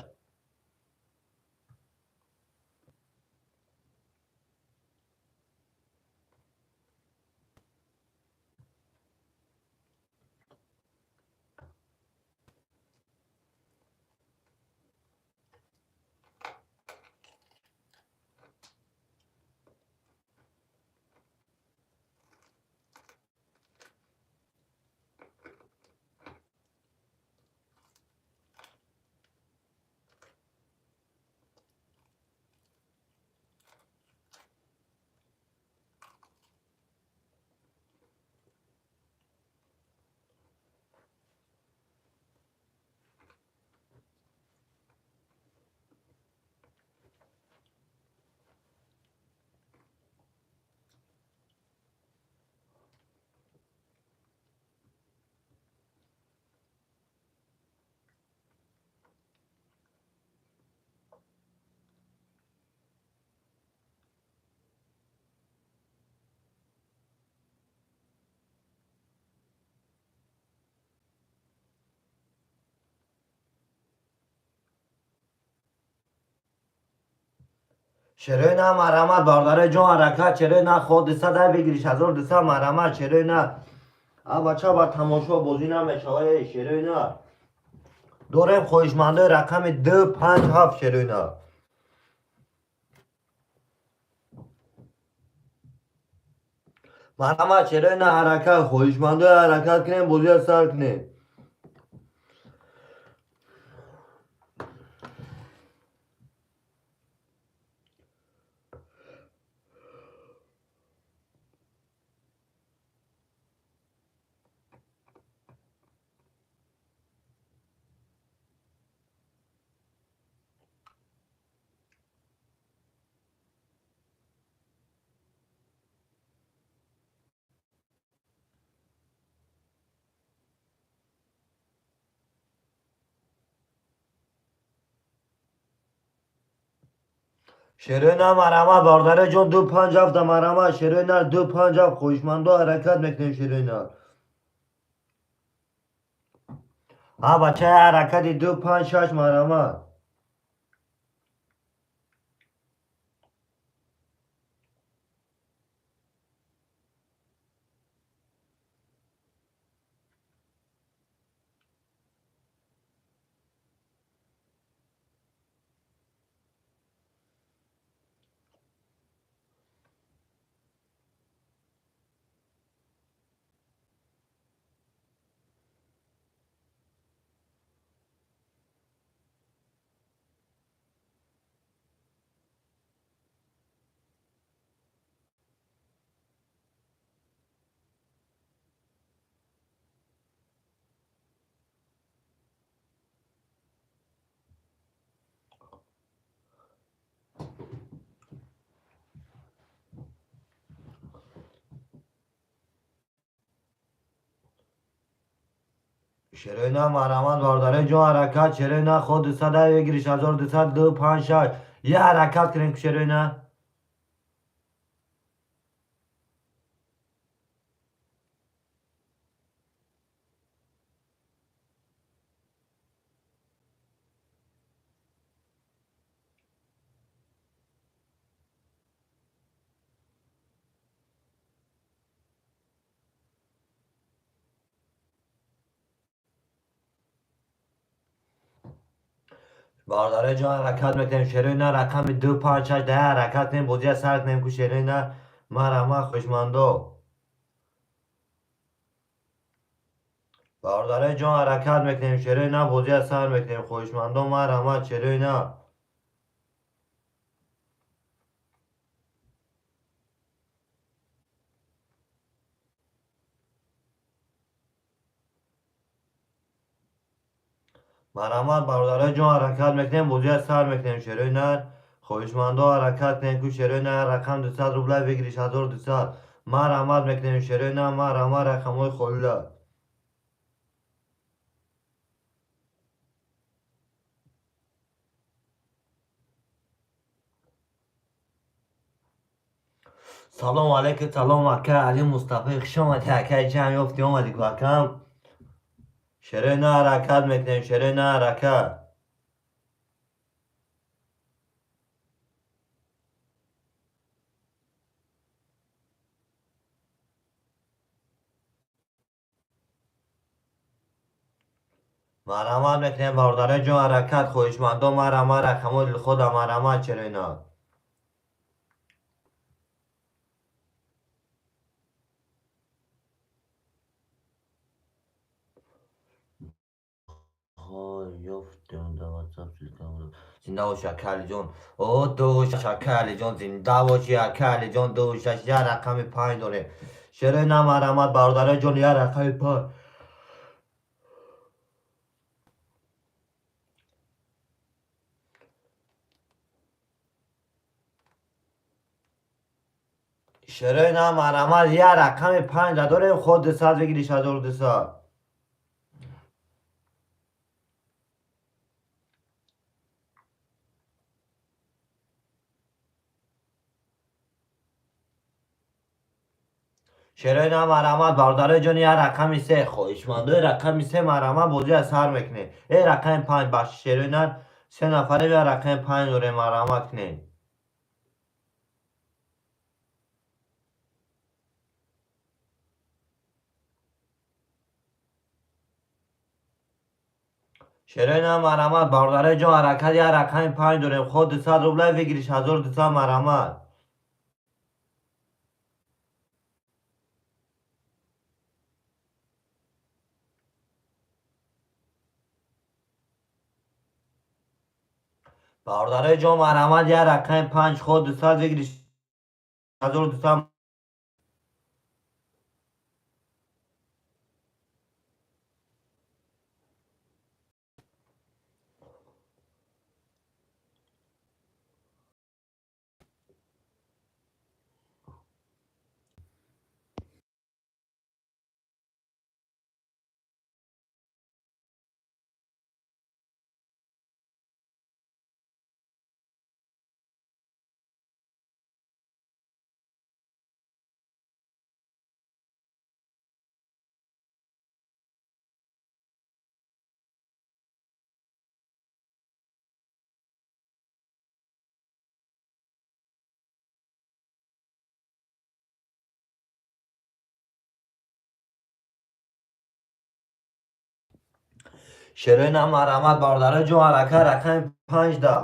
Шерои на, марҳамат, бародари ҷон, ҳаракат, шерои на, ход 200 дай бигириш, 1200, марҳамат, шерои на. А бача, ба тамошо бозӣ намешава, шерои на. Дорем хоҳишмандои рақами ду, панҷ, ҳафт, шерои на. Марҳамат, шерои на, ҳаракат, хоҳишмандои, ҳаракат кунем, бозиро сар кунем. Шерои на, марҳамат, бародари ҷон, ду, панҷ, ҳафта, марҳамат, шерои нар, ду, панҷ, ҳафт, хоҳишмандо, ҳаракат мекунем, шерои нар. А бачаи, ҳаракати, ду, панҷ, шаш, марҳамат. Шерои на, марҳамат, бародари ҷон, ҳаракат, шерои на, ход 200 дай бигириш, 1200, ду, панҷ, шаш. Я ҳаракат кунем, шерои на. Бародари ҷон, ҳаракат мекунем, шерои на, рақами ду, панҷ, шаш, дай ҳаракат кунем, бозия сар кунем ку, шерои на, марҳамат, хушмандо. Бародарои ҷон, ҳаракат мекунем, шерои на, бозия сар мекунем. Хоҳишмандон, марҳамат, шерои на. Марҳамат, бародарои ҷон, ҳаракат мекунем, бозия сар мекунем, шерои нар. Хоҳишмандо, ҳаракат кунем, ку шерои нар, рақам 200 рубла, выигрыш 1200. Марҳамат мекунем, шерои нар, марҳамат, рақамҳои холила. Салому алейкум, салом, ака Али Мустафои, хуш омадӣ, акаи ҷам, ёфтӣ, омадӣ ку, акам. Шерои на, ҳаракат мекунем, шерои на, ҳаракат. Марҳамат мекунем, бародарои ҷон, ҳаракат, хоҳишмандо, марҳамат, рақамҳои дилхода, марҳамат, шерои на. Зинда боши, ака Алиҷон. О, душ, ака Алиҷон, зинда боши, ака Алиҷон, душаш, як рақами панҷ дорем. Шерои на, марҳамат, бародарои ҷон, як рақами панҷ. Шерои на, марҳамат, як рақами панҷ дорем, худ 200, выигрыш 1200. Шерои на, марҳамат, бародарои ҷон, як рақами се, хоҳишмандои рақами се, марҳамат, бозия сар мекунем. Э, рақами панҷ, бахши, шерои нар, се нафарем, як рақами панҷ дорем, марҳамат кунем. Шерои на, марҳамат, бародарои ҷон, ҳаракат, як рақами панҷ дорем, худ 200 рубла, выигрыш 1200, марҳамат. Бародарои ҷон, марҳамат, як рақами панҷ, худ 200, выигрыш 1200. Шерои на, марҳамат, бародарои ҷон, ҳаракат, рақами панҷ да.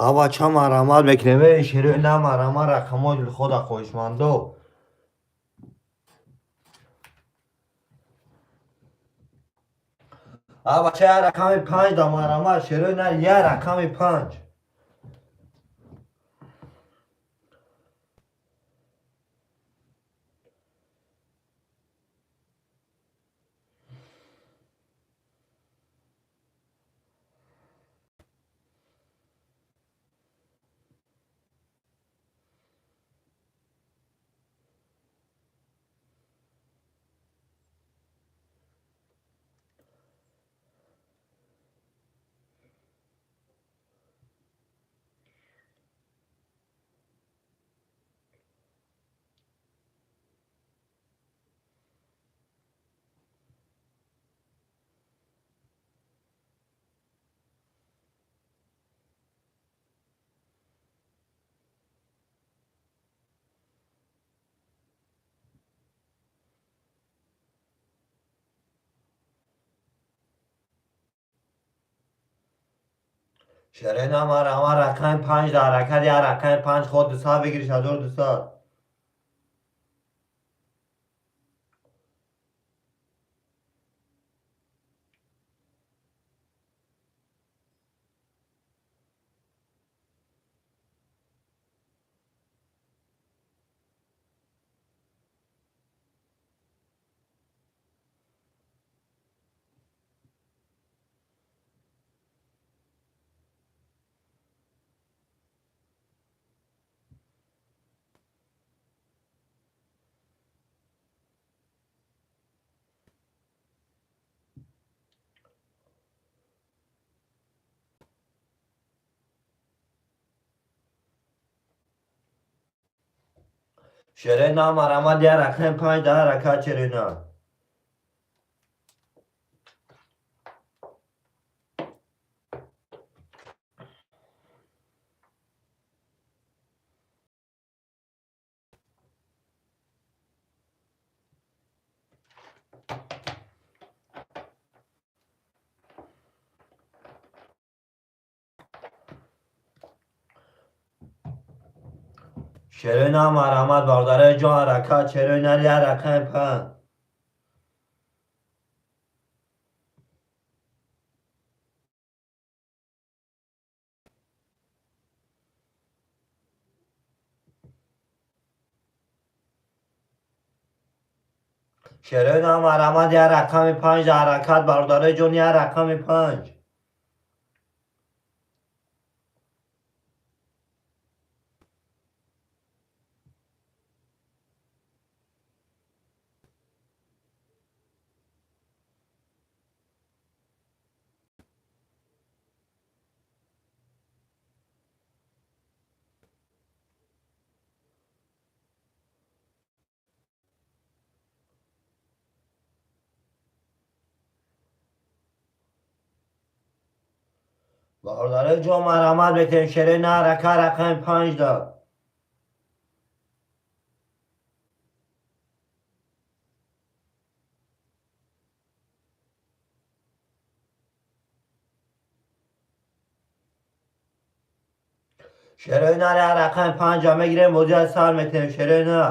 Ҳава ча, марҳамат мекунем, э, шерои на, марҳамат, рақамҳои дилхода, хоҳишмандо. Ҳава ча, як рақами панҷ да, марҳамат, шерои на, як рақами панҷ. Шерина марама рақами 5 дар ҳаракат, як рақами 5 ход 200 бигириш 1200. Шерина марама як рақами 5 дар ҳаракат шерина. Шерина марҳамат бародарои ҷон ҳаракат шерина як рақами 5. Шерина марҳамат як рақами 5 ҳаракат бародарои ҷон як рақами 5. Бародарои ҷон марҳамат метавонем шерина ҳаракат рақами 5 да. Шерина рақами 5 мегирем, бозиро сар метавонем шерина.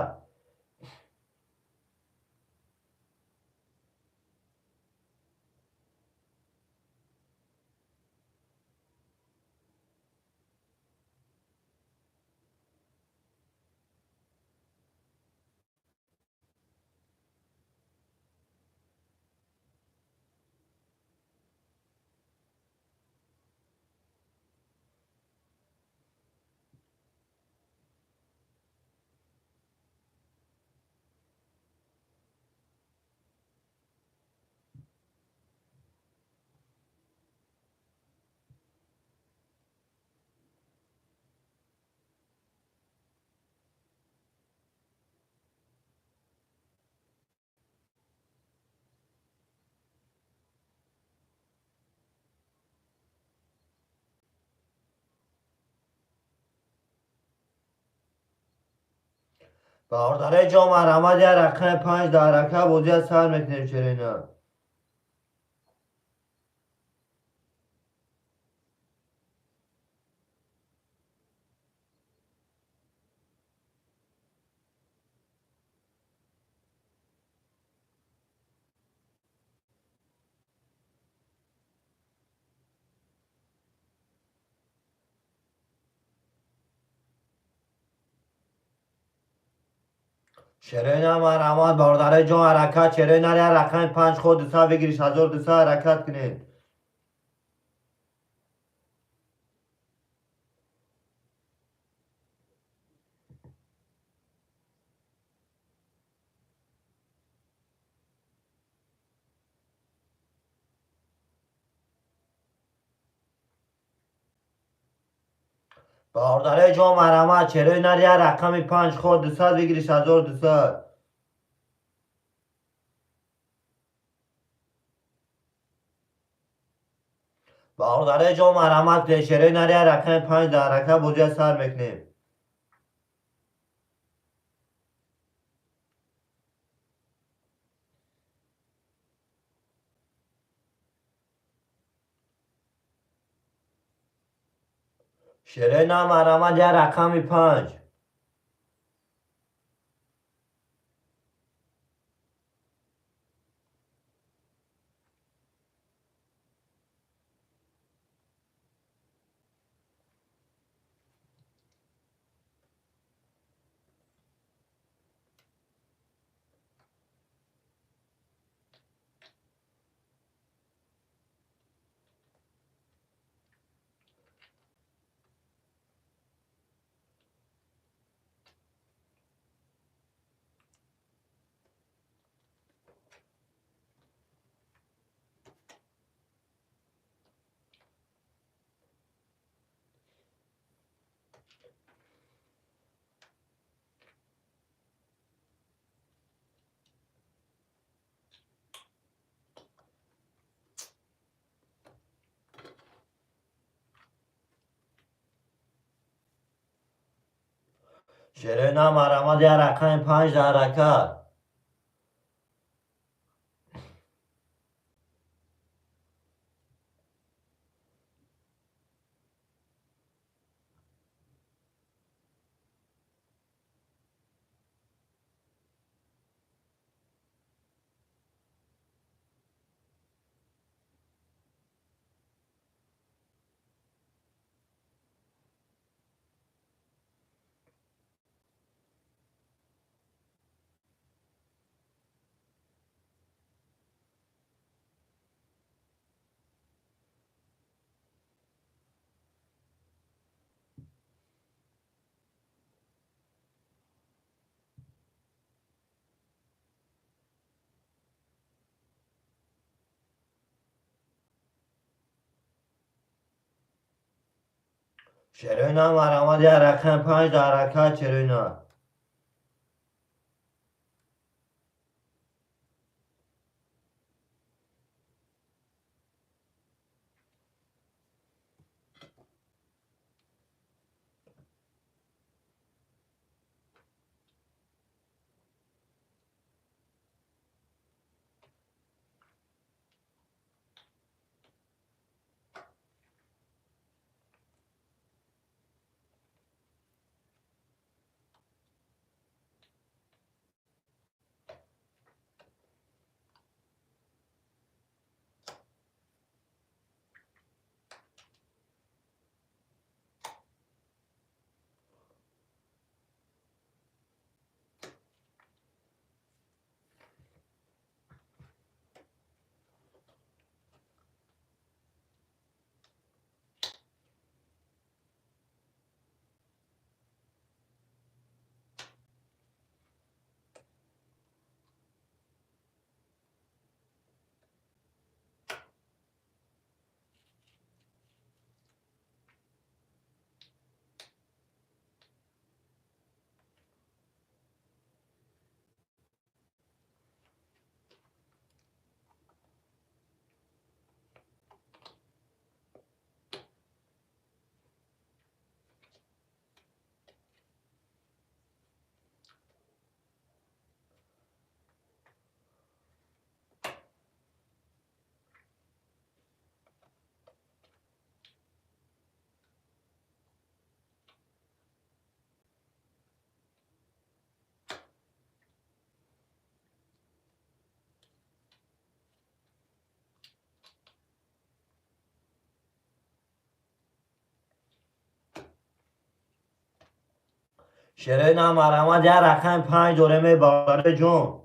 Бародарои ҷон марҳамат як рақами 5 дар ҳаракат бозиро сар мекунем шерина. Шерина марҳамат бародарои ҷон ҳаракат шерина як рақами 5 ход 200 бигириш 1200 ҳаракат кунед. Бародарои ҷон марҳамат шерина як рақами 5 ход 200 бигириш 1200. Бародарои ҷон марҳамат шерина як рақами 5 дар ҳаракат бозиро сар мекунем. Шерои нар марҳамат, як рақами 5. Шерои нар марҳамат, як рақами 5 дар ҳаракат. Шерои нар марҳамат, як рақами 5 дар ҳаракат. Шерои нар. Шерои нар марҳамат, як рақами 5 дорем, эй бародари ҷон.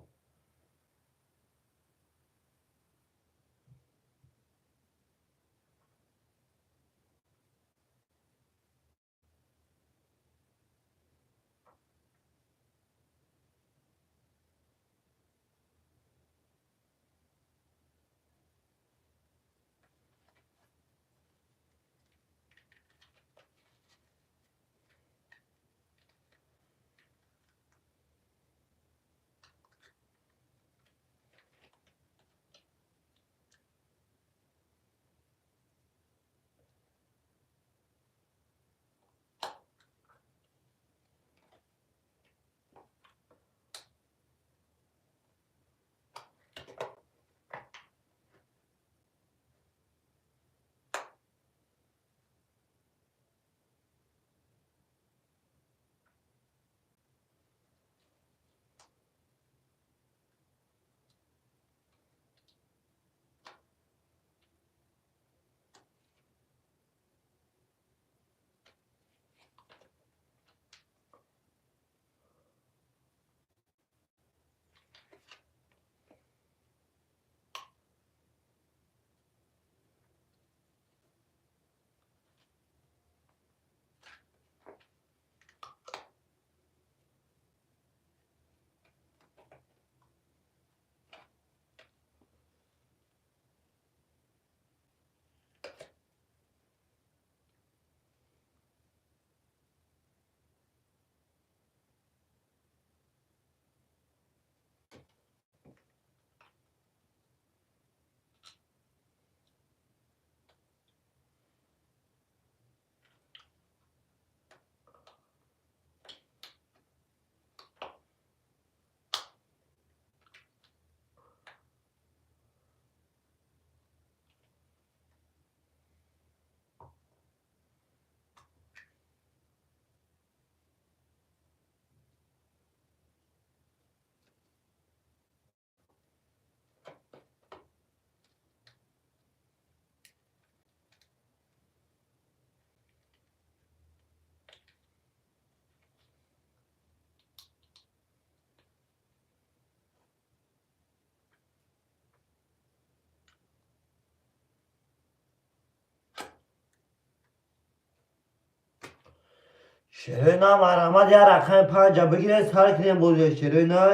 Шерои нар, марҳамат, як рақами панҷа бигиред, сар кунем бозия, шерои нар.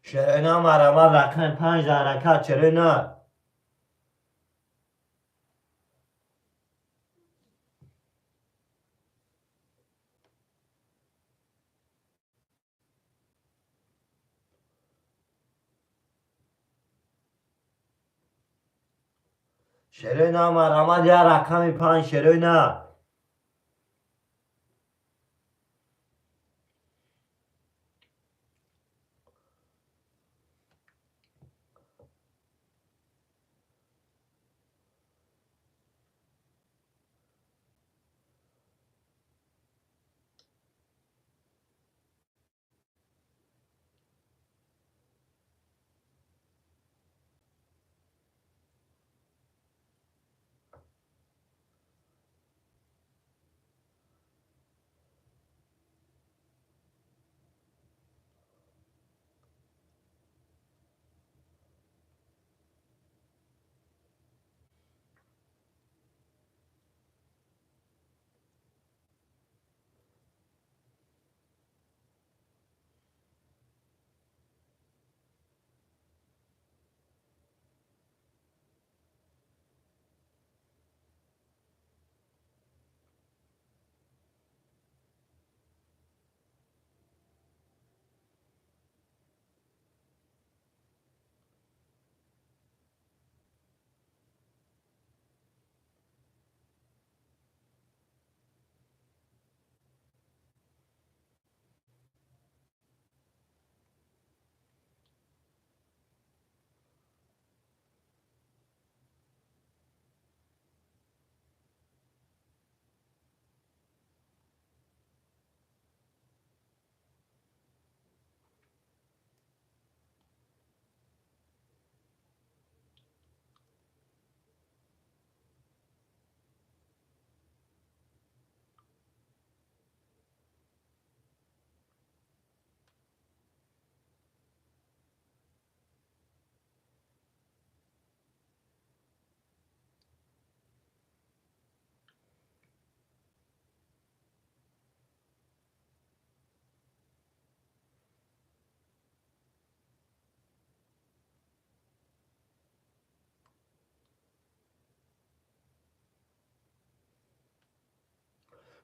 Шерои нар, марҳамат, рақами панҷ дар ҳаракат, шерои нар. Шерои нар, марҳамат, як рақами панҷ, шерои нар.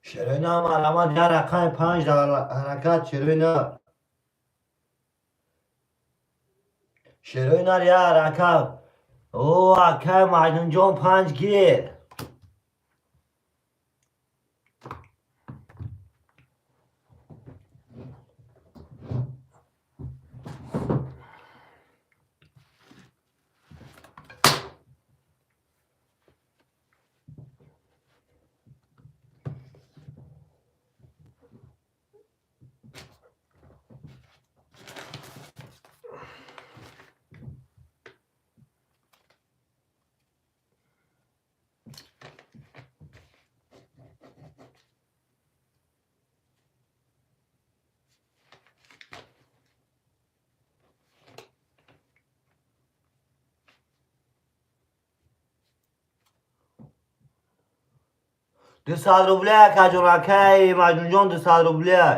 Шерои нар, марҳамат, як рақами панҷ дар ҳаракат, шерои нар. Шерои нар, як ҳаракат. О, акай Маҷнунҷон, панҷ гир. 200 рублей, акаҷон, акай Маҷнунҷон, 200 рублей.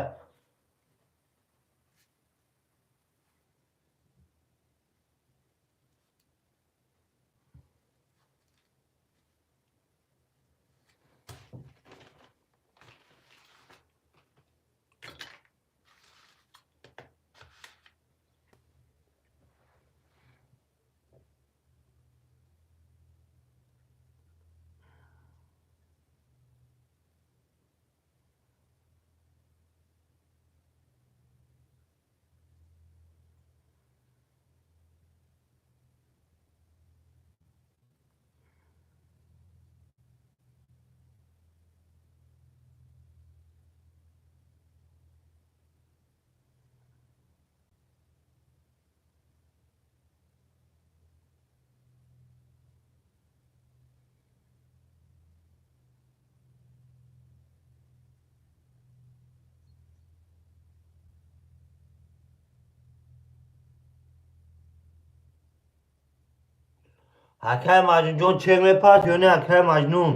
Акай Маҷнунҷон, чек мепарт ё не, акай Маҷнун?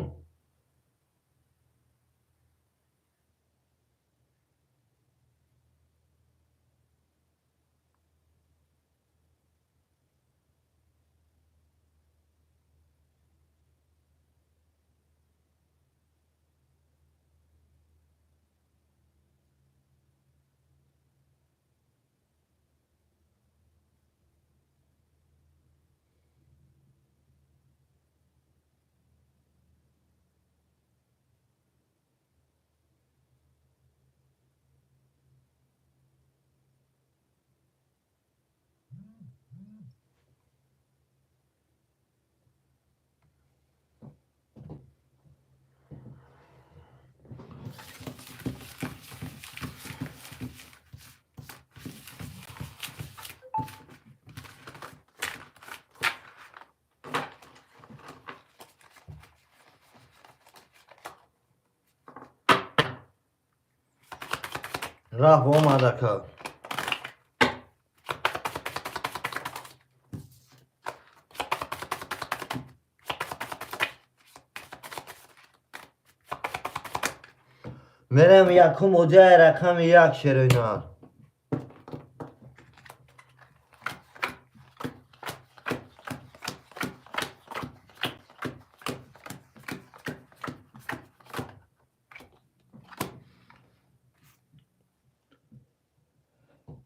Рафт омад, ака. Мерем якум оҷаи рақами як, шероинар.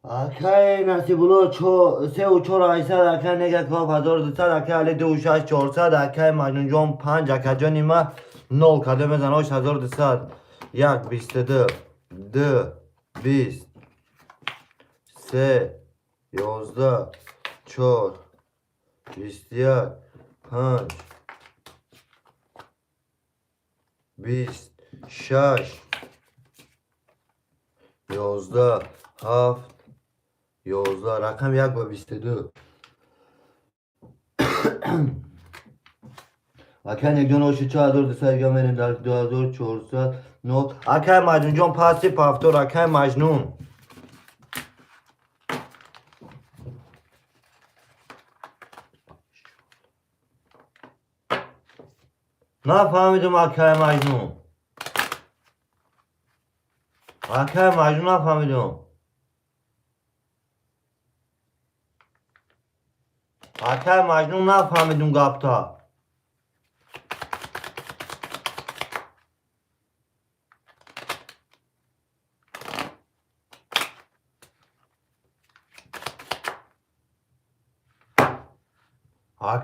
Акай Насибулло, сеу чор ҳаштсад, акай Негаков 1200, акай Али дуу шаш 400, акай Маҷнунҷон панҷ, акаҷони ма нол кадо мезан 8200. Як, 22, ду, 20, се, 11, чор, 21, панҷ, 20, шаш, 11, ҳафт, 11. Рақам як ба 22. Акай Некҷон, оши 4200 га мерем дар 2400 нол. Акай Маҷнунҷон, пасти повтор, акай Маҷнун. Нафаҳмидум, акай Маҷнун. Акай Маҷнун, нафаҳмидум. Акай Маҷнун, нафаҳмидум гапта. Ак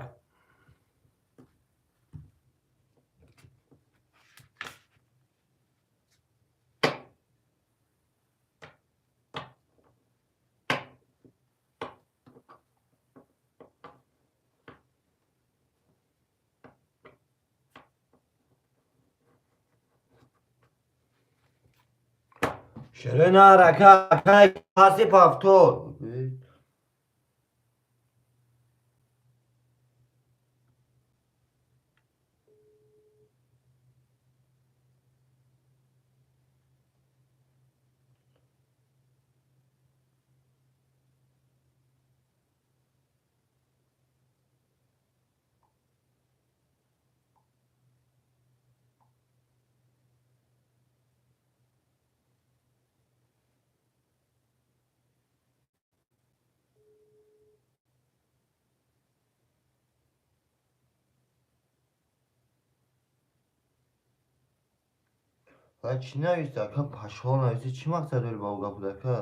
Шерена рака, акай, паси повтор. Ва чӣ нависта, ака? Пашол нависта, чӣ мақсад дори ба ӯ гап, ака?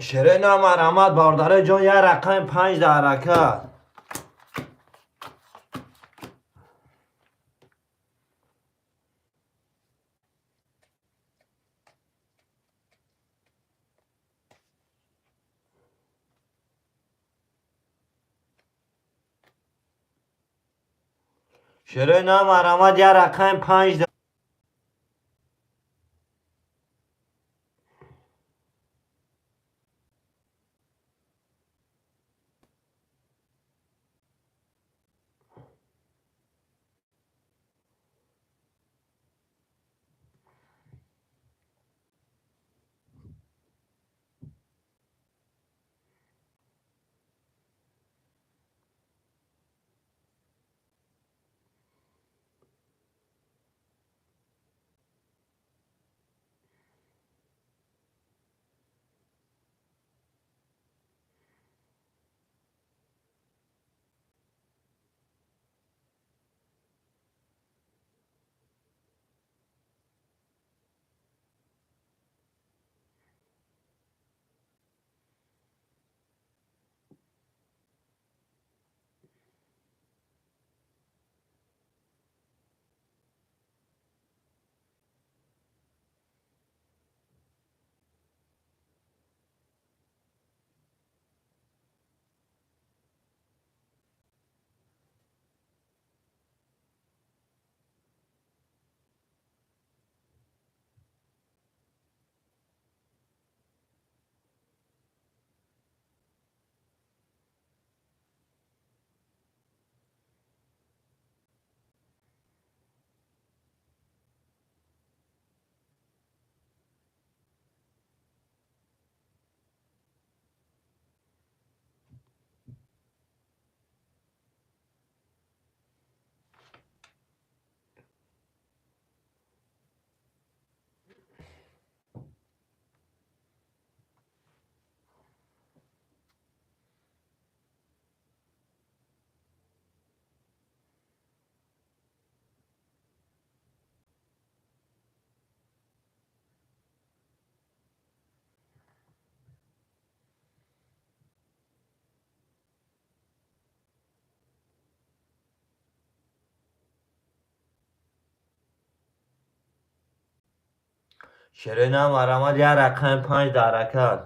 Шерена, марҳамат, бародари ҷон, як рақами панҷ дар ҳаракат. Шерои нар, марҳамат, як рақами панҷ. Шерои нар, марҳамат, як рақами панҷ дар ҳаракат.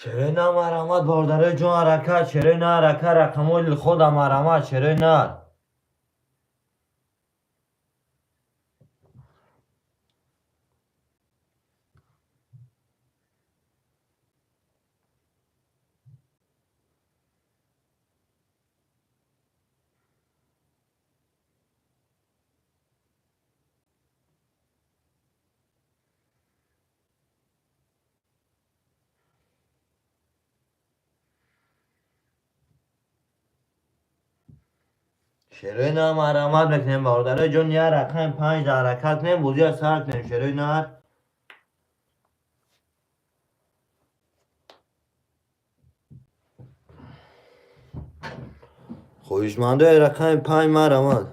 Шерои нар, марҳамат, бародарои ҷон, ҳаракат. Шерои нар, ҳаракат, рақамҳои худам, марҳамат, шерои нар. Шерои нар, марҳамат мекунем, бародарои ҷон, як рақами панҷ да ҳаракат кунем, бозиро сар кунем, шерои нар. Хоҳишмандои рақами панҷ, марҳамат.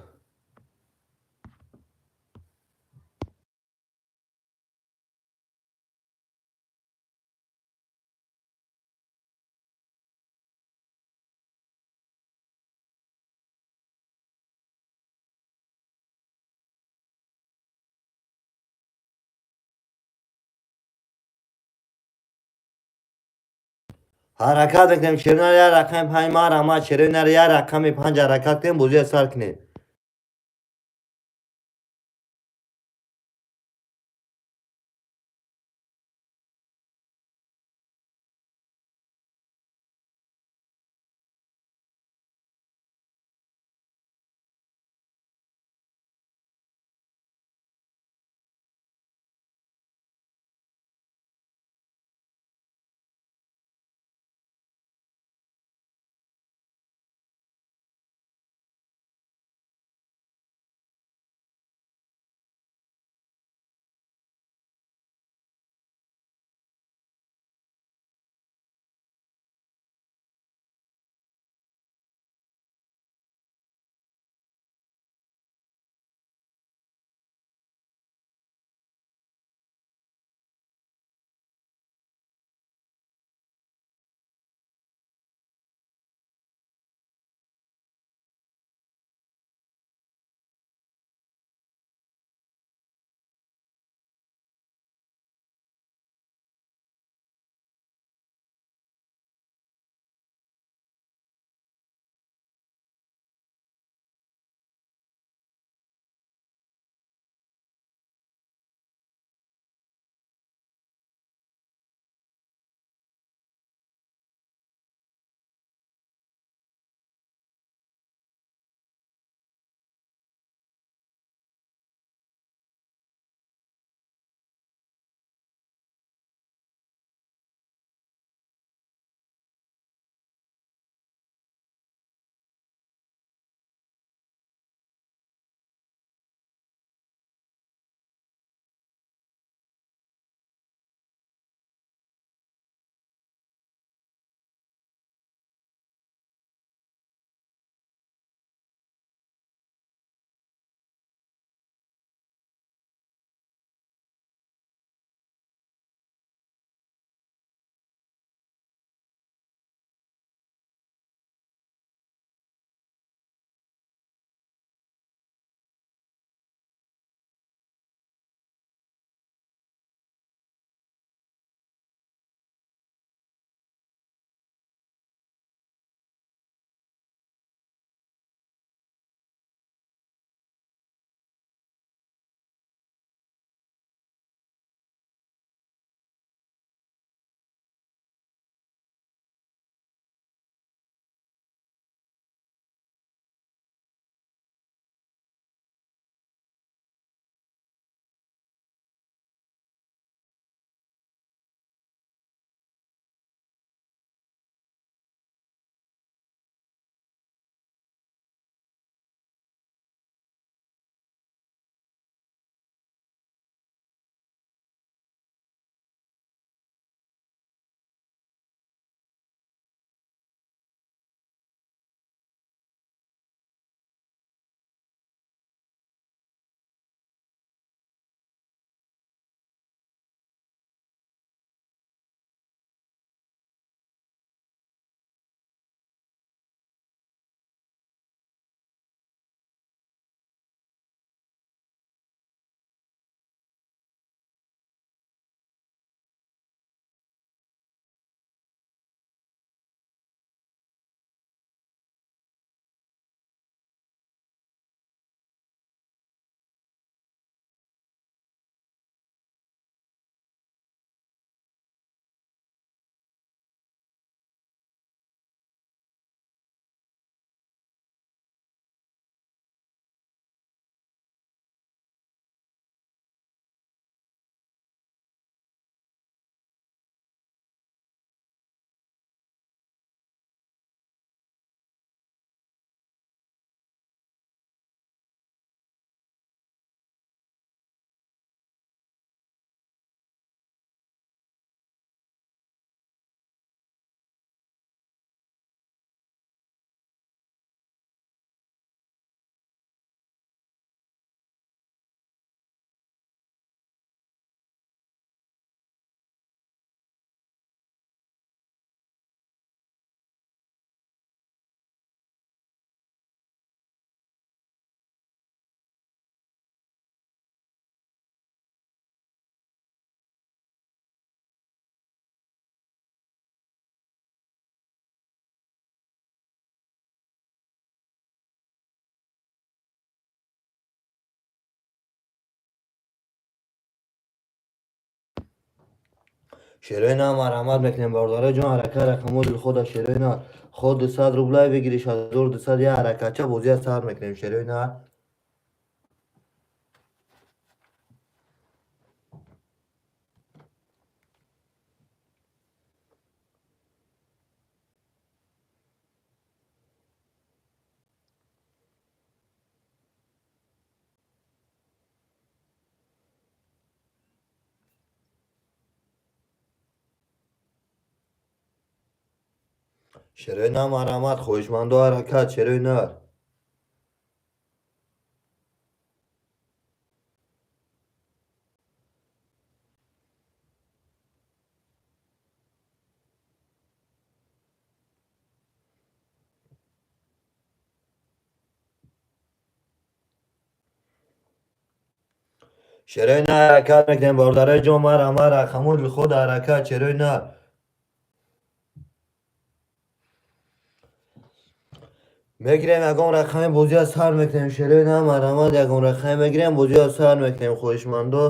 Ҳаракат мекунем, шерои нар, як рақами панҷ, марҳамат, шерои нар, як рақами панҷ ҳаракат кунем, бозиро сар кунем. Шерои нар, марҳамат мекунем, бародарои ҷон, ҳаракат, рақамҳои дилхоҳ шерои нар. Хо 200 рублай бигириш, 1200, я ҳаракатча бозия сар мекунем, шерои нар. Шерои нар, марҳамат, хоҳишмандо, ҳаракат, шерои нар. Шерои нар, ҳаракат мекунем, бародарои ҷон, марҳамат, рақамҳои дилхоҳ, ҳаракат, шерои нар. Мегирем, ягон рақами бозиа сар мекунем, шерои нар, марҳамат, ягон рақаме мегирем, бозиа сар мекунем, хоҳишмандо.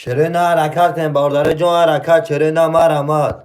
Шерои на, ҳаракат кунем, бародари ҷон, ҳаракат, шерои на, марҳамат.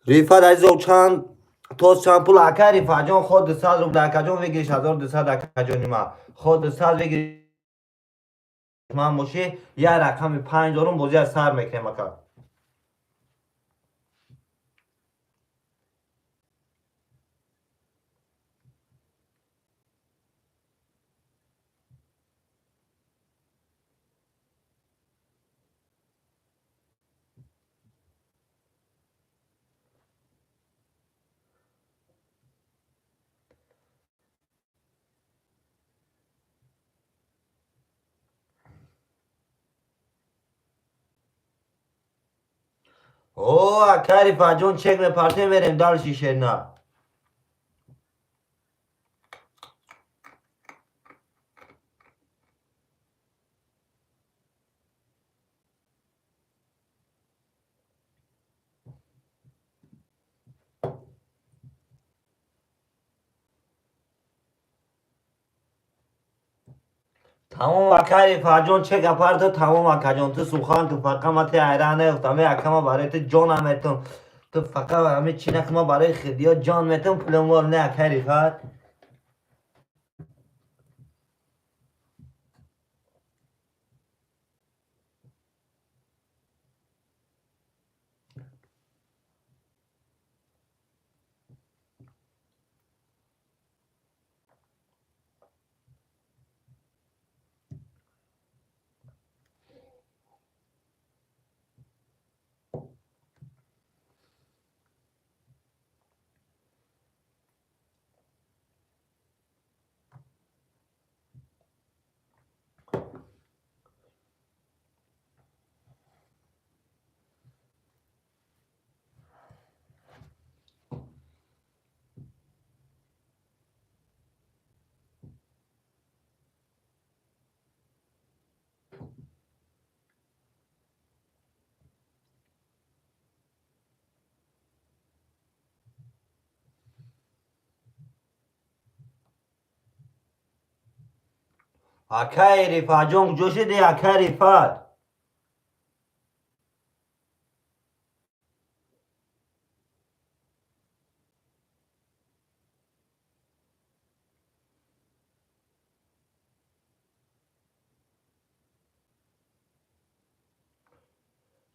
Рифат азизов чанд тоз чанд пул ака Рифатҷон ход 200 рубл акаҷон выигрыш 1200 акаҷони ма. Ход 200 выигрыш ман бошӣ як рақами 5 дорум бозӣ аз сар мекунем ака. О, ака Рифатҷон чек мепартем мерем дальше шерина. Тамом ака Рифатҷон чек апарто тамом акаҷон ту сухан ту фақат ма ти айра наёфтам е ака ма барои ту ҷонам метум ту фақат ҳами чӣ накун ма барои хидиё ҷон метум пулумол не ака Рифат. Акай Рифатҷон куҷо шуди акай Рифат?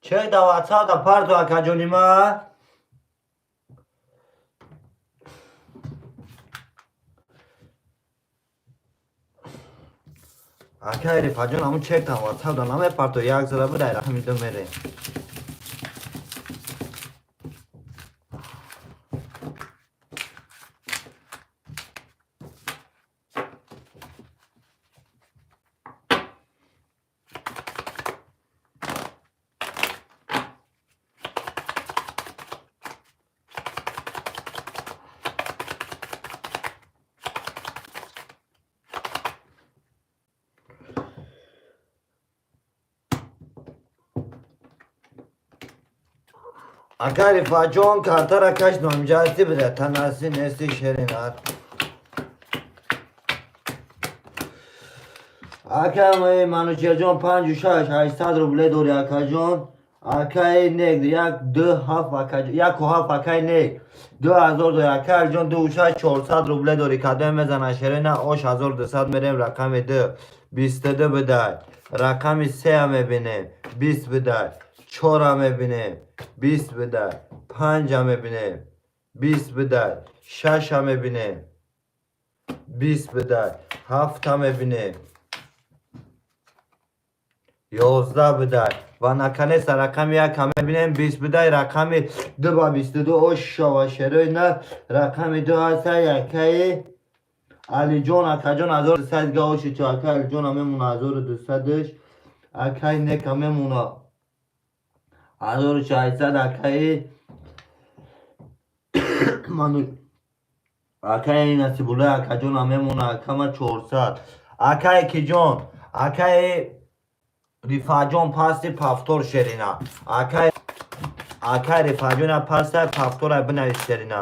Чек да ватсап да парту акаҷони ма. Акай Рифатҷон ҳамун чек да ватсап да намепарту як зара бидай рақами ду мерем. Ака Рифатҷон картара каш номҷасти бида танаси нести шеринар. Ака Манучерҷон 5 6 800 рубле дори акаҷон. Акаи нек 1 2 7 акаҷон 1 7 акаи нек 2000 дори акаҷон 2 6 400 рубле дори кадом мезана шерина ош 1200 мерем рақами 2 22 бидай рақами 3 мебинем 20 бидай 4 мебинем 20 бидай 5 мебинем 20 бидай 6 мебинем 20 бидай 7 мебинем 11 бидай ва наконец рақами 1 мебинем 20 бидай рақами 2 ба 22 ош ва шерои на рақами 2 ҳаста якаи Алиҷон акаҷон 1200 га оши чо ака Алиҷон мемона 1200-ш акаи нека мемона 1600 акаи ману акаи Насибулло акаҷон мемона акама 400 акаи Киҷон акаи Рифатҷон пасти пафтор шерина акаи Рифатҷон паста пафтора бинавис шерина.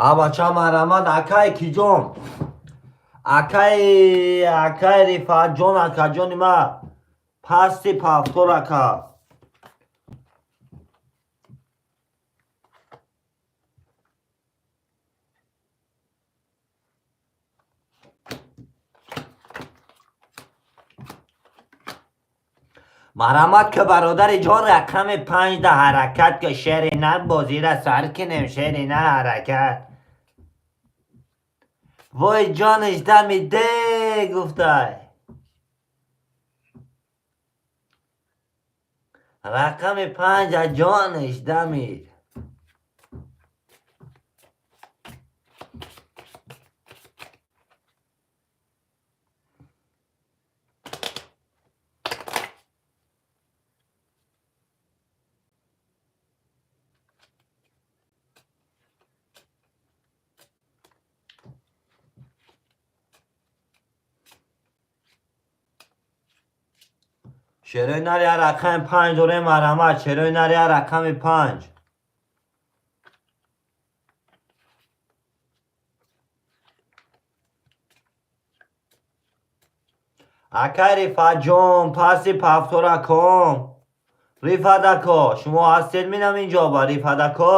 Абача, марҳамат, акай киҷон, акай Рифатҷон, акаҷони ма, пасти повтор, ака. Марҳамат ки, бародари ҷон, рақами панҷда ҳаракат ки, шери нар, бозира сар кинем, шери нар, ҳаракат. Вой, ҷониш дамиде гуфтай. Рақами панҷа ҷониш дамид. Шерои нар, я рақами панҷ дорем, марҳамат, шерои нар, я рақами панҷ. Акай Рифатҷон, паси повтор аком. Рифат ако, шумо ҳастед минам инҷо ба, Рифат ако?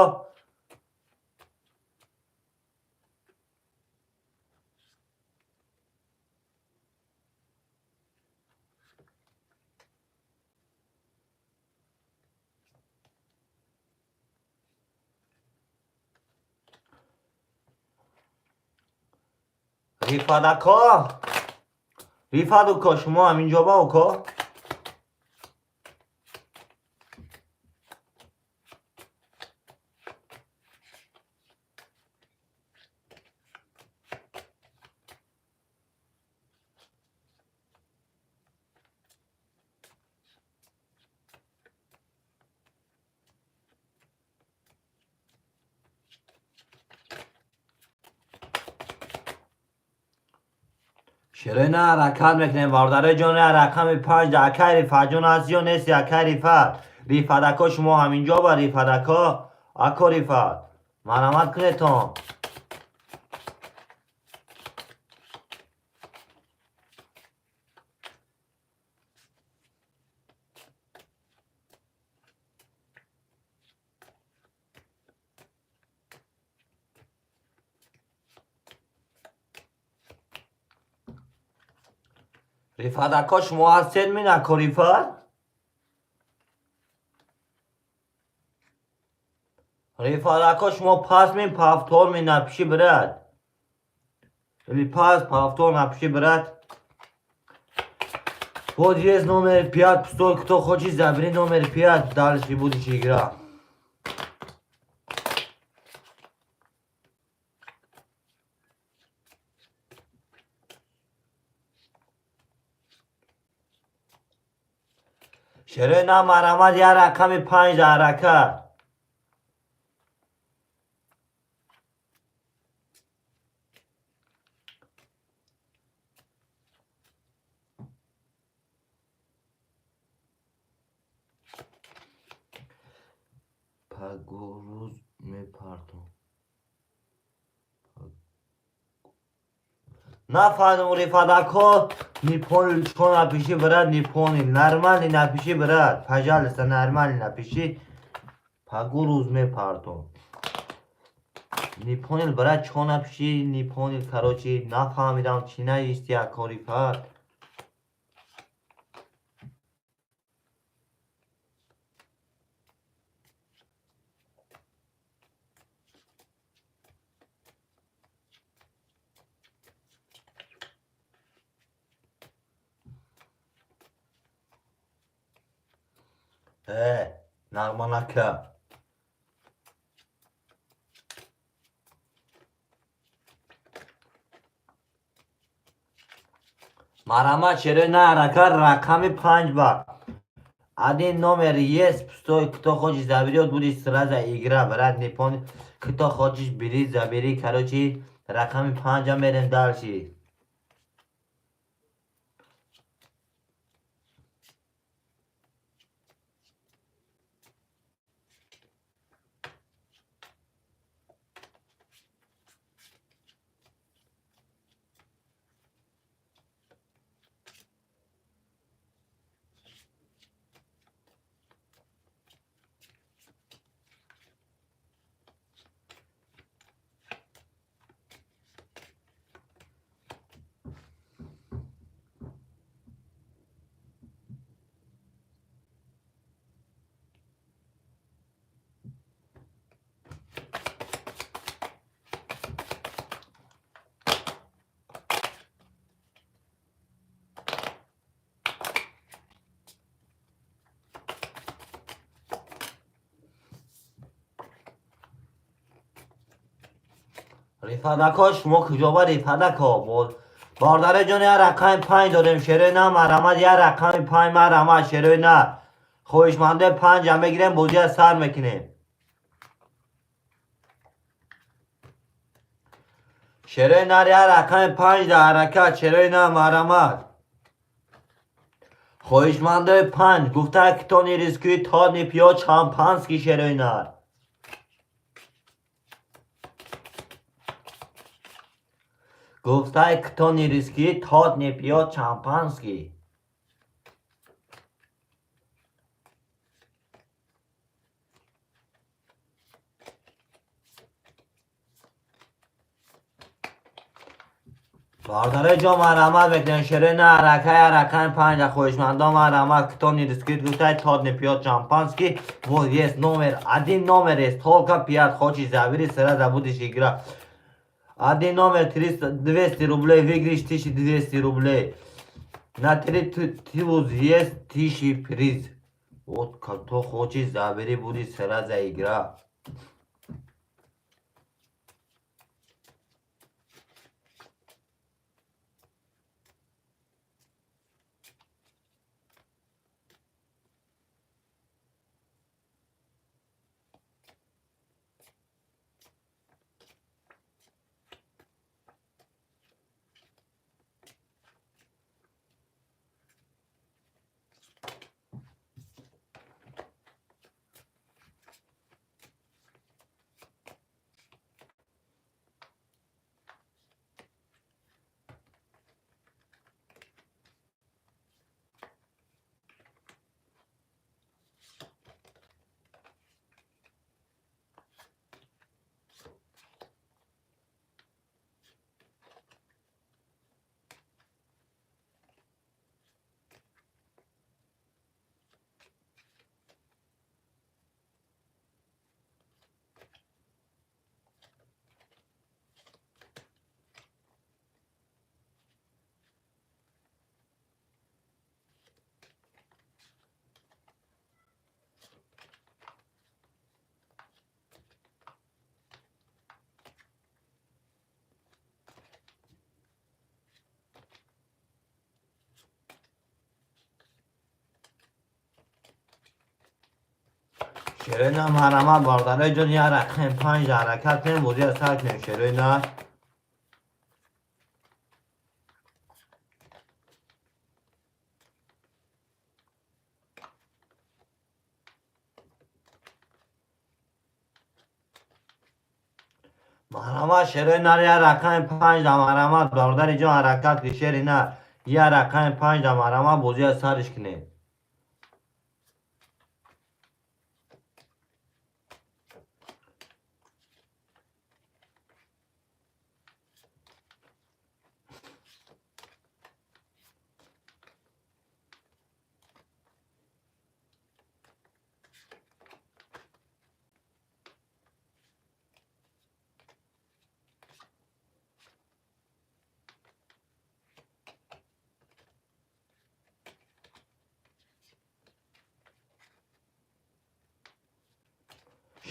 Рифат ако, Рифат уко, шумо ҳаминҷо ба, уко? Шерои на, ҳаракат мекунем, бародарои ҷон, рақами панҷ. Акай Рифатҷон, ҳаст ё нести, акай Рифат? Рифат ако, шумо ҳаминҷо ба, Рифат ако? Ако Рифат, марҳамат кунедтон. Рифат ако, шумо ҳастед мин, ако Рифат? Рифат ако, шумо пас мин, повтор мин, напиши, брат, или пас, повтор напиши, брат. Вот есть номер пять пустой, кто хочет, забери номер пять, дальше будешь игра. Шерои на, марҳамат, я рақами панҷ, ҳаракат. Пагорӯз мепартом. Нафаҳмидам, Рифат ако, не понял, что напиши, брат, не понял. Нормально напиши, брат, пожалуйста, нормально напиши. Пагорӯз мепартом. Не понял, брат, что напиши, не понял, короче, нафаҳмидам, чӣ нависти, ако Рифат. Э, Нағманака. Марҳамат, шерои на, ҳаракат, рақами панҷ ба. Один номер есть пустой, кто хочет, заберет, будет сразу игра, брат, не понял. Кто хочешь, бери, забери, короче, рақами панҷа мерем дальше. Рифадако, шумо куҷоба, рифадако? Бародари ҷон, як рақами панҷ дорем, шерои нар, марҳамат, як рақами панҷ, марҳамат, шерои нар. Хоҳишмандаи панҷам мегирем, бозия сар мекунем. Шерои нар, як рақами панҷ да ҳаракат, шерои нар, марҳамат. Хоҳишмандаи панҷ гуфта, кто не рискует, тот не пьёт шампанский, шерои нар. Гуфтай, кто не рискует, тот не пьёт шампанский. Бародари ҷон, марҳамат мекунем, шерои нар, ҳаракат, рақами панҷа, хоҳишмандон, марҳамат. Кто не рискует, гуфтай, тот не пьёт шампанский. Вот есть номер один, номер есть только пять. Хочешь, забери, сразу будешь играть. Один номер 300, 200 рублей, выиграешь 1200 рублей. На три туз есть 1000 приз. Вот кто хочет, забери, будет сразу игра. Шерои нар, марҳамат, бародарои ҷон, як рақами панҷ ҳаракат кунем, бозиро сар кунем, шерои нар. Марҳамат, шерои нар, як рақами панҷ да, марҳамат, бародари ҷон, ҳаракат ки, шери нар, як рақами панҷ да, марҳамат, бозиро сариш кунем.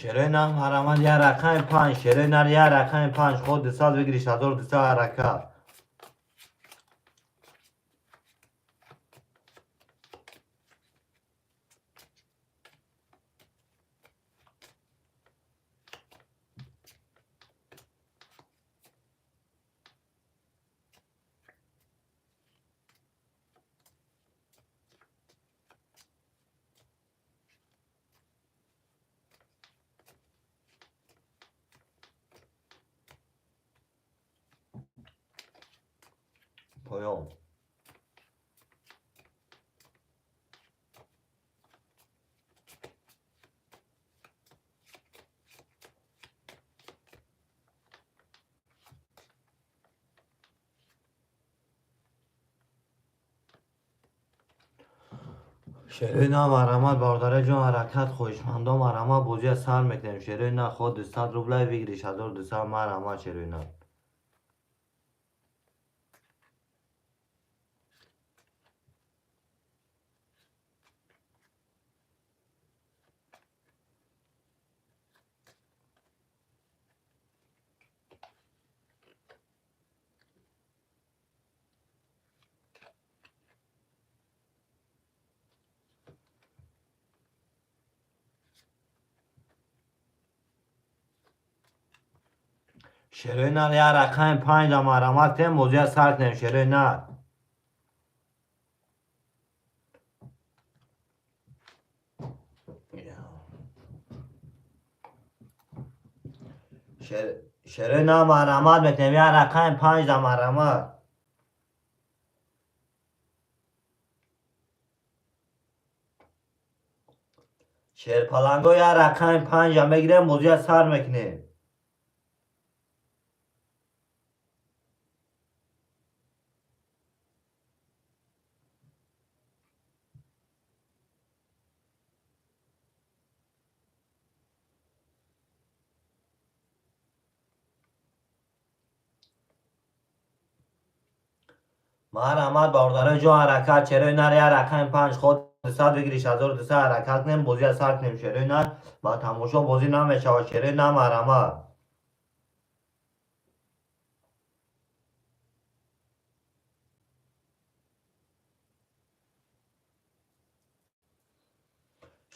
Шерои нар, марҳамат, як рақами панҷ, шерои нар, як рақами панҷ, худ 200 выигрыш, 1200, ҳаракат. Поён. Шерои нар, марҳамат, бародари ҷон, ҳаракат, хоҳишмандон, марҳамат, бозиро сар мекунем. Шерои нар, худ 200 рублей выигрыш, 1200, марҳамат, шерои нар. Шерои нар, як рақами панҷа марҳамат кунем, бозия сар кунем, шерои нар. Шерои нар, марҳамат мекунем, як рақами панҷа марҳамат. Шерпаланго, як рақами панҷа мегирем, бозия сар мекунем. Марҳамат, бародарои ҷон, ҳаракат. Шерои нар, як рақами панҷ, худ 200 бигириш, 1200. Ҳаракат кунем, бозия сар кунем. Шерои нар, ба тамошо бозӣ намешавад. Шерои нар, марҳамат.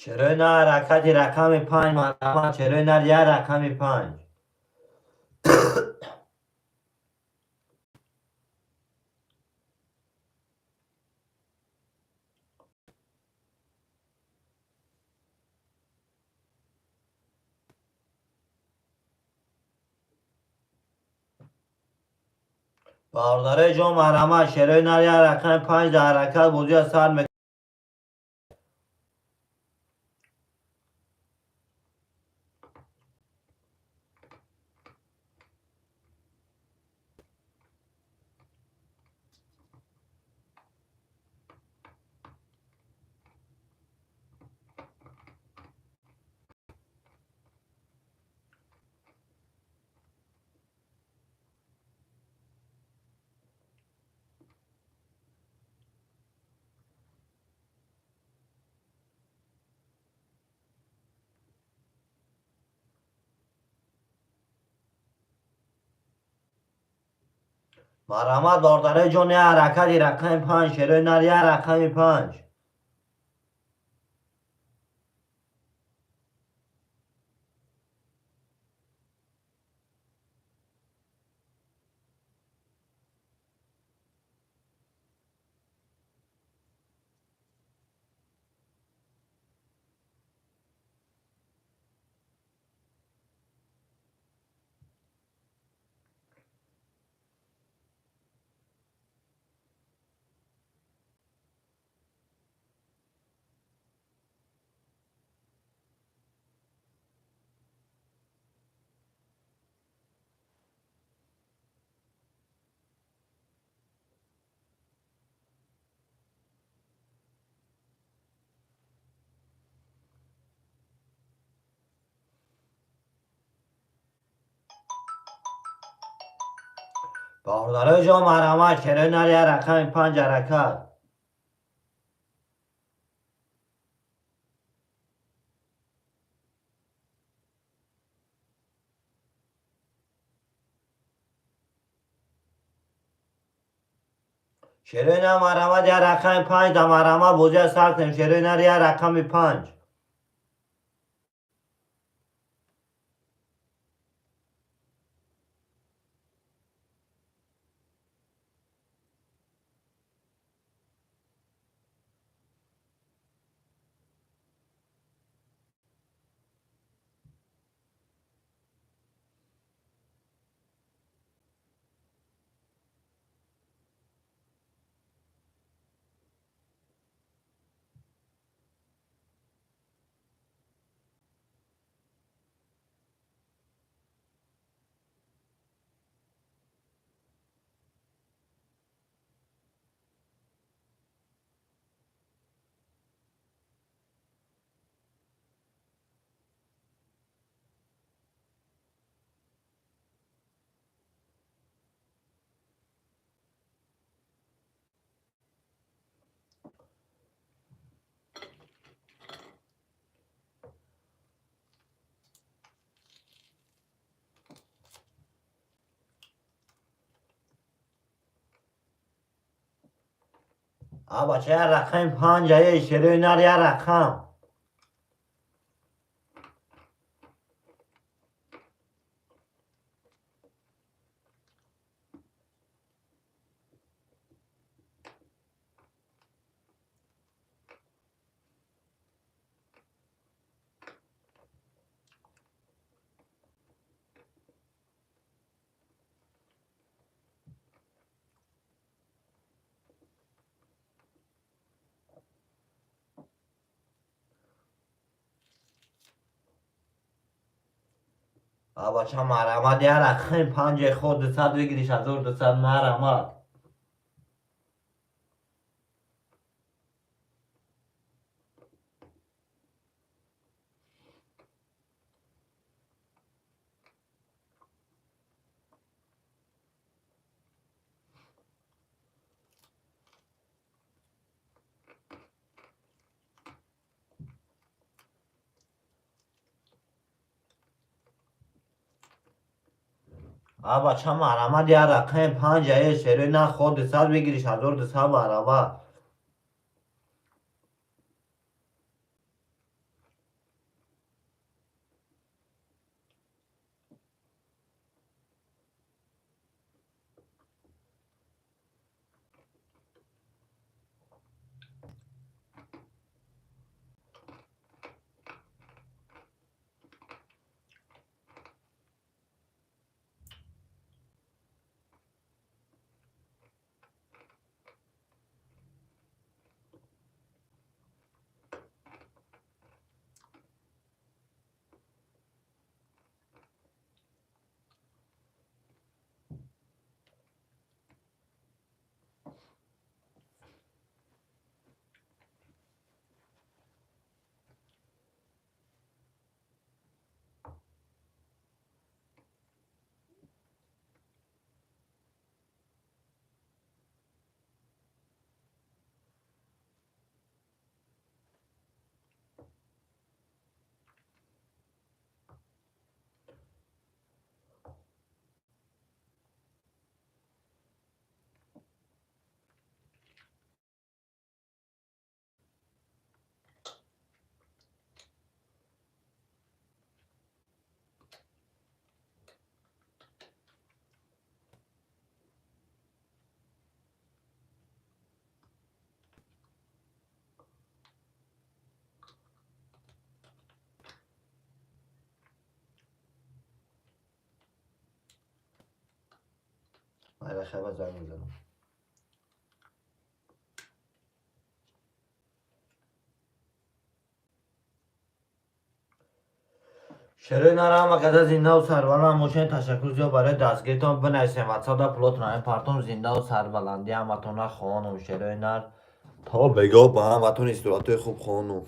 Шерои нар, ҳаракати рақами панҷ, марҳамат. Шерои нар, як рақами панҷ. Бародарои ҷон, марҳамат. Шерои нар, як рақами панҷ дар ҳаракат, бозия сар мекунем. Марҳамат, бародарои ҷон, як ҳаракати рақами панҷ. Шерои нар, як рақами панҷ. Бародарои ҷон, марҳамат. Шерои нар, як рақами панҷ, ҳаракат. Шерои нар, марҳамат, як рақами панҷ да марҳамат, бозия сар кунем. Шерои нар, як рақами панҷ. А бача, як рақами панҷ, ае шерои нар, як рақам. Бача, марҳамат, я рақами панҷе хо 200 выигрыш 1200, марҳамат. Бача, марҳамат, я рақами панҷае шерои на хо 200 выигрыш 1200, марҳамат. Хайра, занг мезанам. Шерои нар, ҳама каса зиндаву сарбаланд бошед. Ташаккур зиёд барои дастгиритон. Бинависем ватсапда, пулотон ҳамин партом. Зиндаву сарбаландӣ ҳаматона хоҳонам, шерои нар. То бегоҳ ба ҳаматон истироҳатҳои хуб хоҳонам.